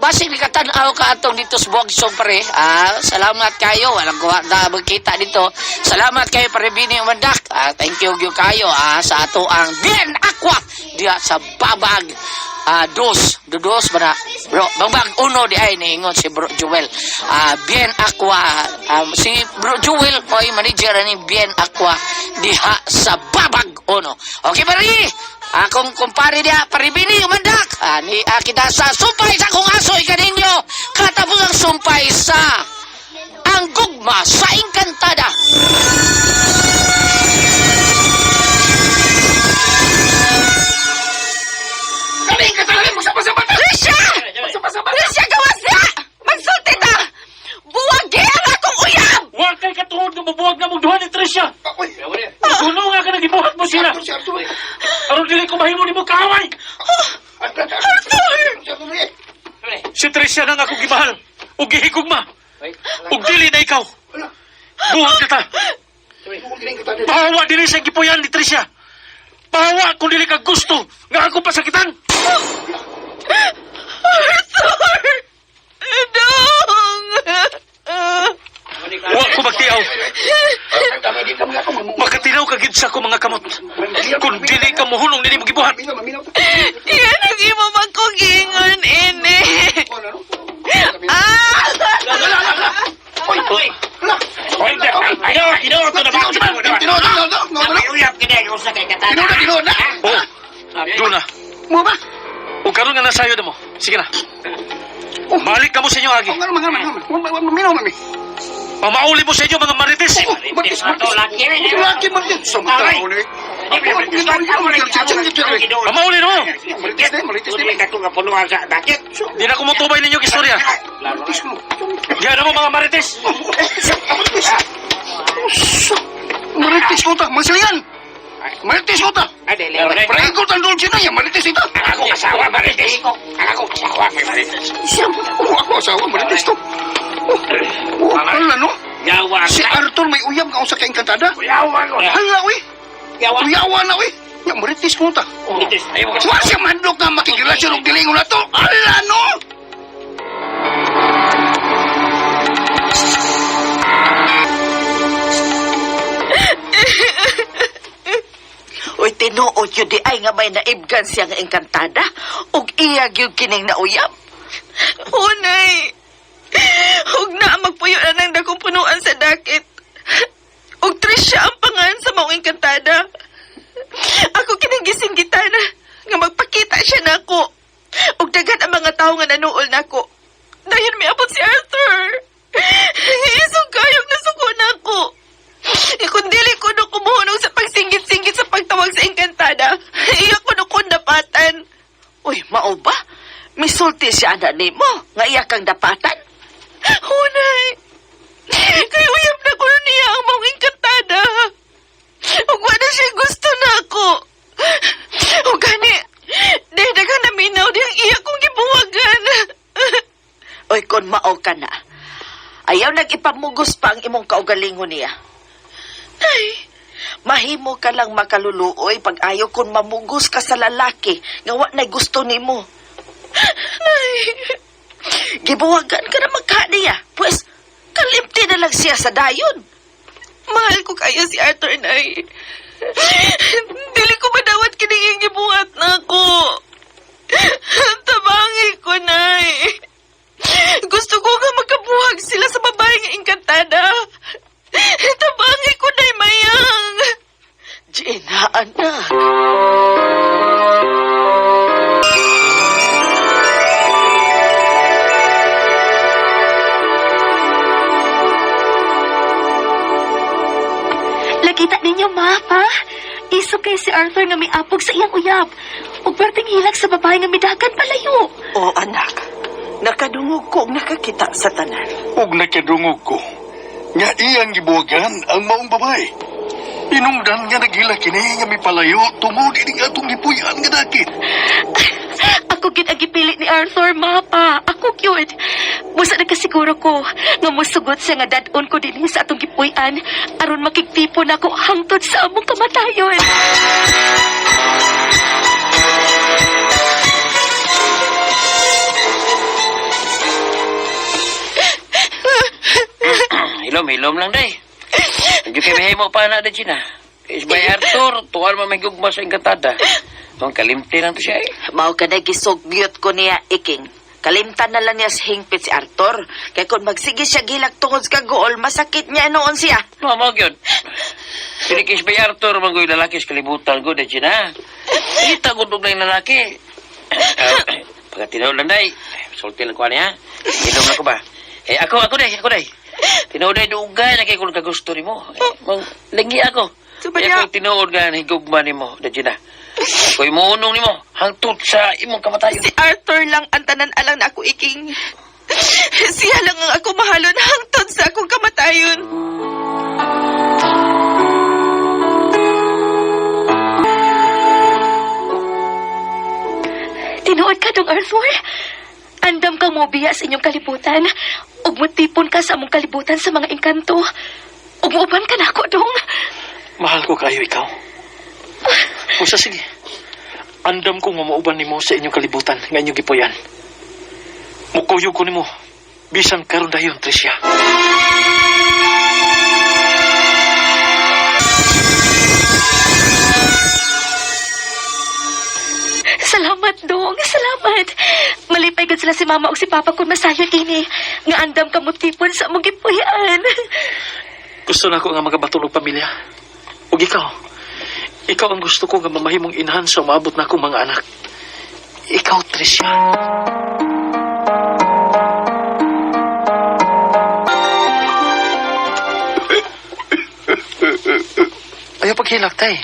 basig likatan-aw ka atong dito sa Buagsong pare. Salamat kayo. Walang kuha na magkita dito. Salamat kayo pare Bini Mandak. Thank you gyud kayo sa ato ang Bien Aqua diha sa Babag. Dos, dos ba na? Bro, Babag uno di ay niingon si Bro Joel. Bien Aqua, si Bro Joel mo'y manager ni Bien Aqua diha sa Babag uno. Okay pare. Akong kumpare diha, paribini umandak. Ni kita sa sumpay sa akong aso ikaninyo. Katapos ang sumpay sa ang gugma sa Engkantada. Tricia! Tricia, gawas na! Magsulti ta! Buwagi ang akong uyab! Huwag kay katuod nga mabuwag na mong duha ni Tricia. Gulo nga ka nagibuhat mo sila. Aron dili ko mahimo nimo kaaway. Si Tricia nang akong gimahal ug gihigugma. Ug dili na ikaw. Buhat ka ta. Pahawa dili sa gipuyan ni Tricia. Pahawa kung dili ka gusto nga ako pasakitan. Arthur! Dong! Wa ko magtiaw. Makatinaw ka gid sa ako mga kamot. Kung dili ka mohunong nini mo gibuhat. Yan ang imo magkugingon, ini. Ah! Oh, doon na. O karon nga nasayo na mo. Sige na. Balik ka mo sa inyo, Agi. Pamauli mo sa inyo, mga marites. Pamauli na mo. Di na kumutubay ninyo istorya. Diyan na mo, mga marites. Marites ko ta, masalian. Marites ko ta. Prego tan dulce na yan, marites ito. Ako asawa, marites. Ako asawa, marites. Ako asawa, marites to. Oh, hala no? Si Arthur may uyab nga usa ka engkantada. Hala uy. Uyawa na uy. Ya marites ko ta. Wa siya mandok nga makigrelasyon og dilingon na to. Hala no? Uy, tinuod yun di ay nga may naibgan siya nga engkantada. Ug iya gyud kining nauyab. Unay! Hug na magpuyo na ng dakong punuan sa dakit. Ug Tricia ang pangan sa maong engkantada. Ako kining gisinggitan nga magpakita siya nako. Ug daghan ang mga tawo nga nanuol nako. Dayon miabot si Arthur. Isog kayog nasuko nako. Kung dili ko no kumuhunong sa pagsinggit-singgit sa pagtawag sa engkantada, iya ko no kong dapatan. Uy, mao ba? Miso Nagsulti siya ana nimo nga iya kang dapatan. Hunay! Kay uyab na ko niya ang maong engkantada. Ug wala siya gusto na ako. Ug gani, dahil daghang naminaw diyang iya kong gibuwagan. Oy, kon mao ka na. Ayaw nag-ipamugos pa ang imong kaugalingon niya. Ay, Mahimo ka lang makaluluoy pag ayaw kon mamugos ka sa lalaki nga wa na'y gusto nimo. ay, Gibuwagan ka na magka niya. Pwes, kalimti na lang siya sa dayon. Mahal ko kayo si Arthur, Nay. Dili ko madawat kining iyang gibuhat na ako. Tabangi ko, Nay. Gusto ko nga magkabuhag sila sa babae nga engkantada. Tabangi ko, Nay Mayang. Gina, anak. Nakita ninyo, ma, pa? Iso kay si Arthur nga may apog sa iyang uyab. Ug perting hilak sa babae nga midagan palayo. O anak, nakadungog ko og nakakita sa tanan. Ug nakadungog ko nga iyang gibuwagan ang maong babae. Inungdan nga naghila kini nga mipalayo tungod ining atong gipuy-an nga dakit. Ako gid ang gipili ni Arthur, ma, pa. Ako gyud. Busa nagkasiguro ko nga musugot siya nga dad-on ko dinhi sa atong gipuy-an aron makigtipon ako hangtod sa among kamatayon. Hilom, hilom lang day. Medyo kay mahimo pa na day na. Is by Arthur, tuwal man may gugma sa engkantada. Ang kalimti lang to siya eh. Mao ka na gisugyot ko niya, Iking. Kalimtan na lang niya sa hingpit si Arthur. Kay kung magsige siya gilak tungod sa kagool, masakit niya noon siya. No, mo gyud. Kini kay by Arthur mangoy lalaki sa kalibutan ko day na. Kita ko og lalaki. Pagka tinuod lang day, sulti lang ko ani ha. Inom lang ko ba? Eh ako ako day, ako day. Tinuod day dugay na kay kung kagusto nimo. Eh, mang lingi ako. Sabay Eh, niya. ako tinuod nga higugma nimo, day na. Ako'y muunong nimo hangtod sa imong kamatayon. Si Arthur lang ang tanan alang na ako, Iking. Siya lang ang ako mahalon hangtod sa akong kamatayon. Tinuod ka dong, Arthur? Andam kang mobiya sa inyong kalibutan. Ug mutipon ka sa among kalibutan sa mga engkanto. Ug muuban ka nako, dong. Mahal ko kayo ikaw. Usa sige. Andam ko nga mauban nimo sa inyong kalibutan nga inyong gipuyan. Mukuyog ko nimo bisan karon dayon Tricia. Salamat, dong. Salamat. Malipay gud sila si mama ug si papa kung masayon ini. Nga andam ka mutipon sa among gipuy-an. Gusto na ko nga magabaton og pamilya. Ug ikaw, ikaw ang gusto ko nga mamahimong inahan sa umaabot na akong mga anak. Ikaw, Tricia. Ayaw paghilak, tay.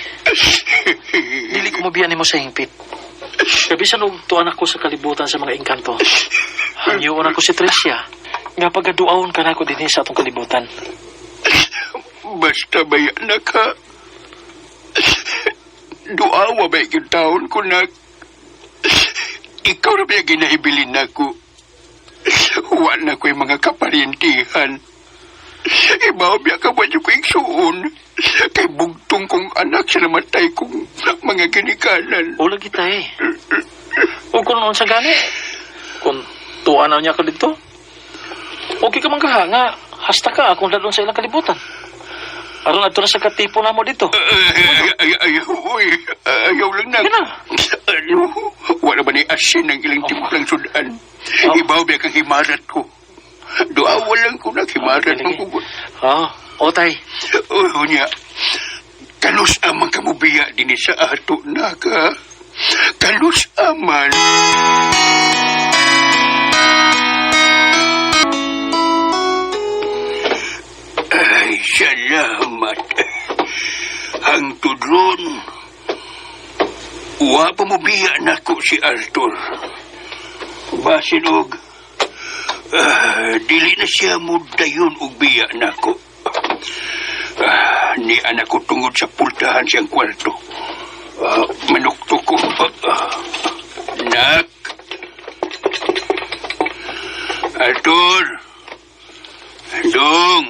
Dili ko mabiyan nimo sa hingpit. Kabisan og tuan ako sa kalibutan sa mga engkanto. Hangyoon ako si Tricia. Nga pagaduawon ka nako dinhi sa atong kalibutan. Basta ba anak ha? Duawa ba yung taon ko nak? Ikaw na ba yung ginahibilin nako? Wa na ko'y mga kaparintihan. Ibaw biya ka ba ko igsuon? Kay bugtong kong anak sa namatay kong mga ginikanan. Wala kita eh. O kung noon sa gani, kung tuwa na niya ka dito, okay ka man kahanga, hasta ka akong dadon sa ilang kalibutan. Aron adto na sa katipo na mo dito. Ay, ay, ay, uy, ayaw lang na. Yan na. Ano? Wala ba ni asin ang ilang timplang sudan? Oh. Ibaw biya kang himarat ko. Duawa lang ko na himarat Okay, ng kugot. Oh, otay. Oh, niya. Kalus amang kamubiya din sa ato na ka. Kalus aman. Ay, salamat. Hangtod ron. Wa pa mubiya nako si Arthur. Basin og dili na siya mudayon og biya nako. Ni anak ko tungod sa pultahan siyang kwarto. Manukto ko. Nak. Arthur. Dong.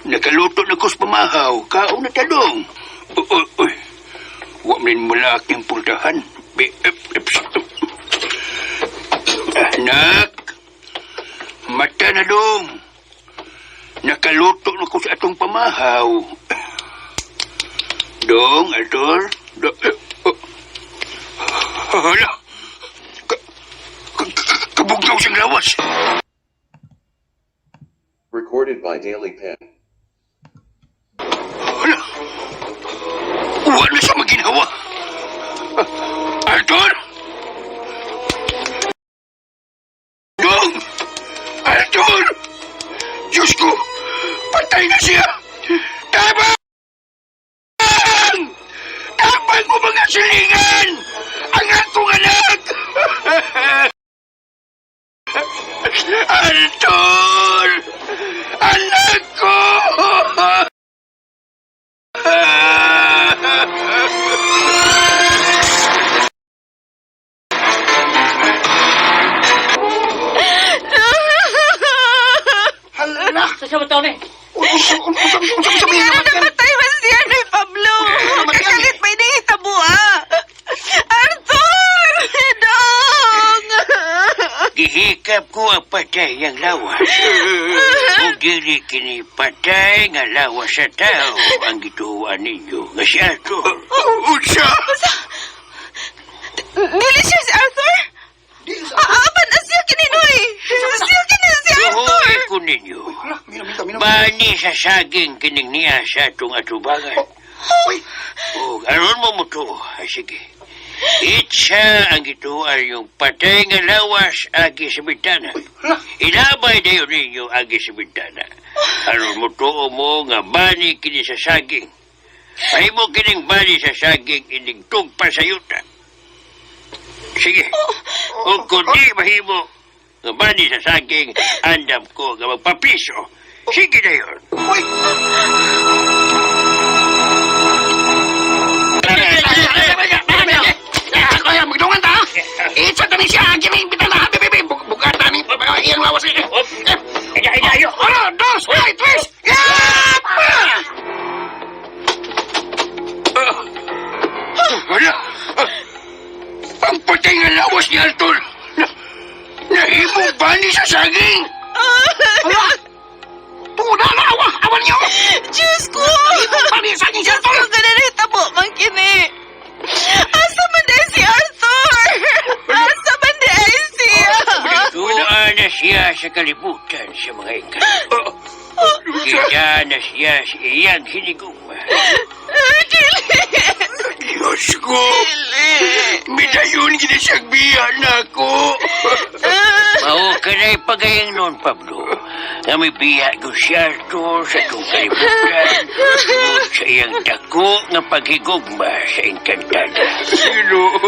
Nakaluto na ko sa pamahaw. Kaon na talong. Uy, uy. Wa man mula aking pultahan. Be, ep, ep, ep. Anak. Mata na dong. Nakaluto na ko sa atong pamahaw. Dong, Arthur. Do, oh. Hala. Kabugnaw siyang lawas. Recorded by Daily Pen. Hala. Wala siya maginawa. Arthur! Dong! Arthur! Diyos ko! Patay na siya! Tabang! Tabang mo mga silingan! Ang akong anak! Arthur! Anak ko! Hala! Sa taon eh. Ano namatay man siya ni Pablo? Kakalit may nahitabo ah. Arthur! Dong! Gihikap ko ang patay ang lawas. Ug dili kini patay nga lawas sa tao ang gituwa ninyo nga si Arthur. Unsa? Dili siya si Arthur? Apan na siya kininoy? Siya kini si Arthur! Tuhoy ko ninyo. Bani sa saging kining niya sa atong atubangan. O, aron mo mo to. Ay, sige. Itsa ang gituan yung patay nga lawas agi sa bintana. Ilabay dayon ninyo agi sa bintana. Aron mo tuo mo nga bani kini sa saging. Mahimo kining bani sa saging ining tugpa sa yuta. Sige. O kung di mahimo nga bani sa saging, andam ko nga magpapiso. Sige na yun. Kaya magdungan ta. Itsa tani siya kining bitana bibi bugatan ni iyang lawas eh. Ida, ida, ayo. Uno, dos, ay, tres. Yapa! Wala. Ang patay nga lawas ni Arthur. Nahimong bani sa saging. Hala! Tuna na awa, awan niyo. Diyos ko! Bani sa saging si Diyos Arthur. ko, ganun nahitabo man kini. Asa man dahil si Arthur? Asa man dahil siya? Tuwa na siya sa kalibutan sa mga ikan. Kita na siya sa iyang hinigugma. Diyos ko! Midayon gina siyang biya na ako. Mao ka na'y pagayang noon, Pablo. Nga may biya ko si Arthur sa itong kalibutan tungod sa iyang dako nga paghigugma sa Encantada.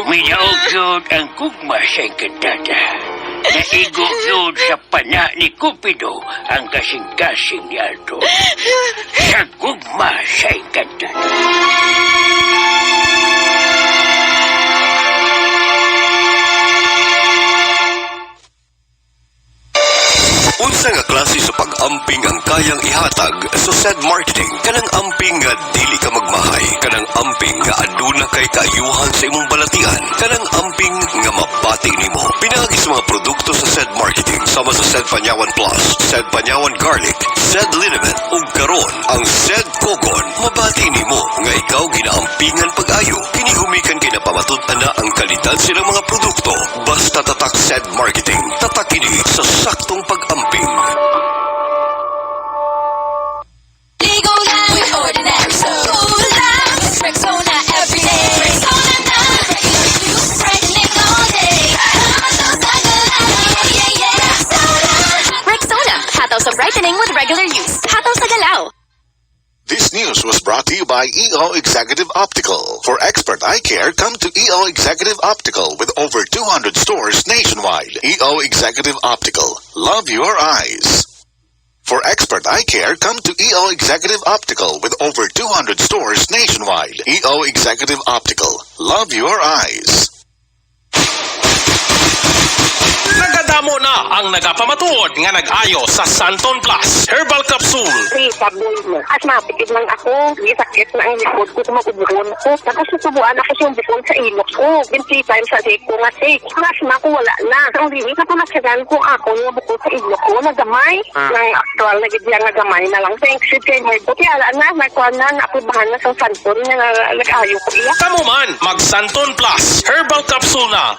Midaog yun ang gugma sa Encantada. Naigo yun sa pana ni Cupido ang kasing-kasing ni Arthur. Sa gugma sa Encantada. Unsa nga klase sa pag-amping ang kayang ihatag sa said marketing? Kanang amping nga dili ka magmahay, kanang amping nga aduna kay kaayuhan sa imong balatian, kanang amping nga mabati nimo. Pinaagi sa mga produkto sa said marketing sama sa said Panyawan Plus, said Panyawan Garlic, said Liniment ug karon ang said Kogon. Mabati nimo nga ikaw ginaampingan pag-ayo. Kini gumikan kay napamatud-an na ang kalidad silang mga produkto. Basta tatak said marketing, tatak kini sa saktong pag-amping. Ligo lang with ordinary soap. Cool lang. It's Rexona every day. Rexona na. Regular use. Brightening all day. Hataw sa galaw. Yeah. Rexona. Rexona. Hataw sa brightening with regular use. Hataw sa galaw. This news was brought to you to you by EO Executive Optical. For expert eye care, come to EO Executive Optical with over 200 stores nationwide. EO Executive Optical. Love your eyes. For expert eye care, come to EO Executive Optical with over 200 stores nationwide. EO Executive Optical. Love your eyes. Nagadamo na ang nagapamatuod nga nag-ayo sa Santon Plus Herbal Capsule. Kasi sabi mo, asthmatic lang ako. Hindi sakit na ang likod ko, tumagubuhon ko. Tapos susubuan ako sa bukol sa ilok ko. Then three times a day ko nga take. Ang asthma ko wala na. Ang dili ka pamatsagan ko ako nga bukol sa ilok ko. Nagamay. Nang actual na gid nga gamay na lang. Thanks kay Lord. Buti ala na, nakuha na, naaprobahan na sa Santon nga nag-ayo ko iya. Kamo man, mag Santon Plus Herbal Capsule na.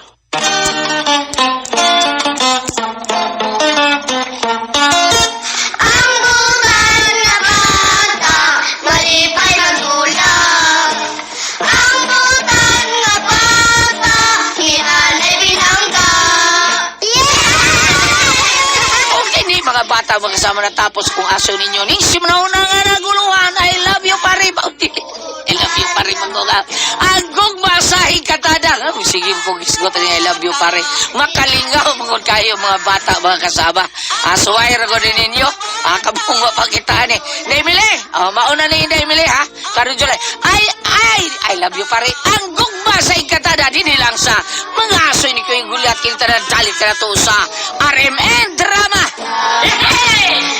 Ang butan nga bata, malipay magulang. Ang butan nga bata, hianay binangga. Okay ni mga bata magkasama na tapos kung aso ninyo ning simnauna nga naguluhan. I love you pare. Bauti. I love you pare mga ang gugma sa hingkatada. Ah, sige kung isgot ni I love you pare. Makalingaw mga kayo mga bata mga kasama. Asuway ra ko din ninyo. Ah, kabung mapakitaan eh. Naimili. Oh, mauna ni Naimili ha. Karon July. Ay ay I love you pare. Ang gugma sa hingkatada dinhi lang sa mga aso ni Kuya Gulyat kintanan dalit ka na to sa RMN Drama. Hey!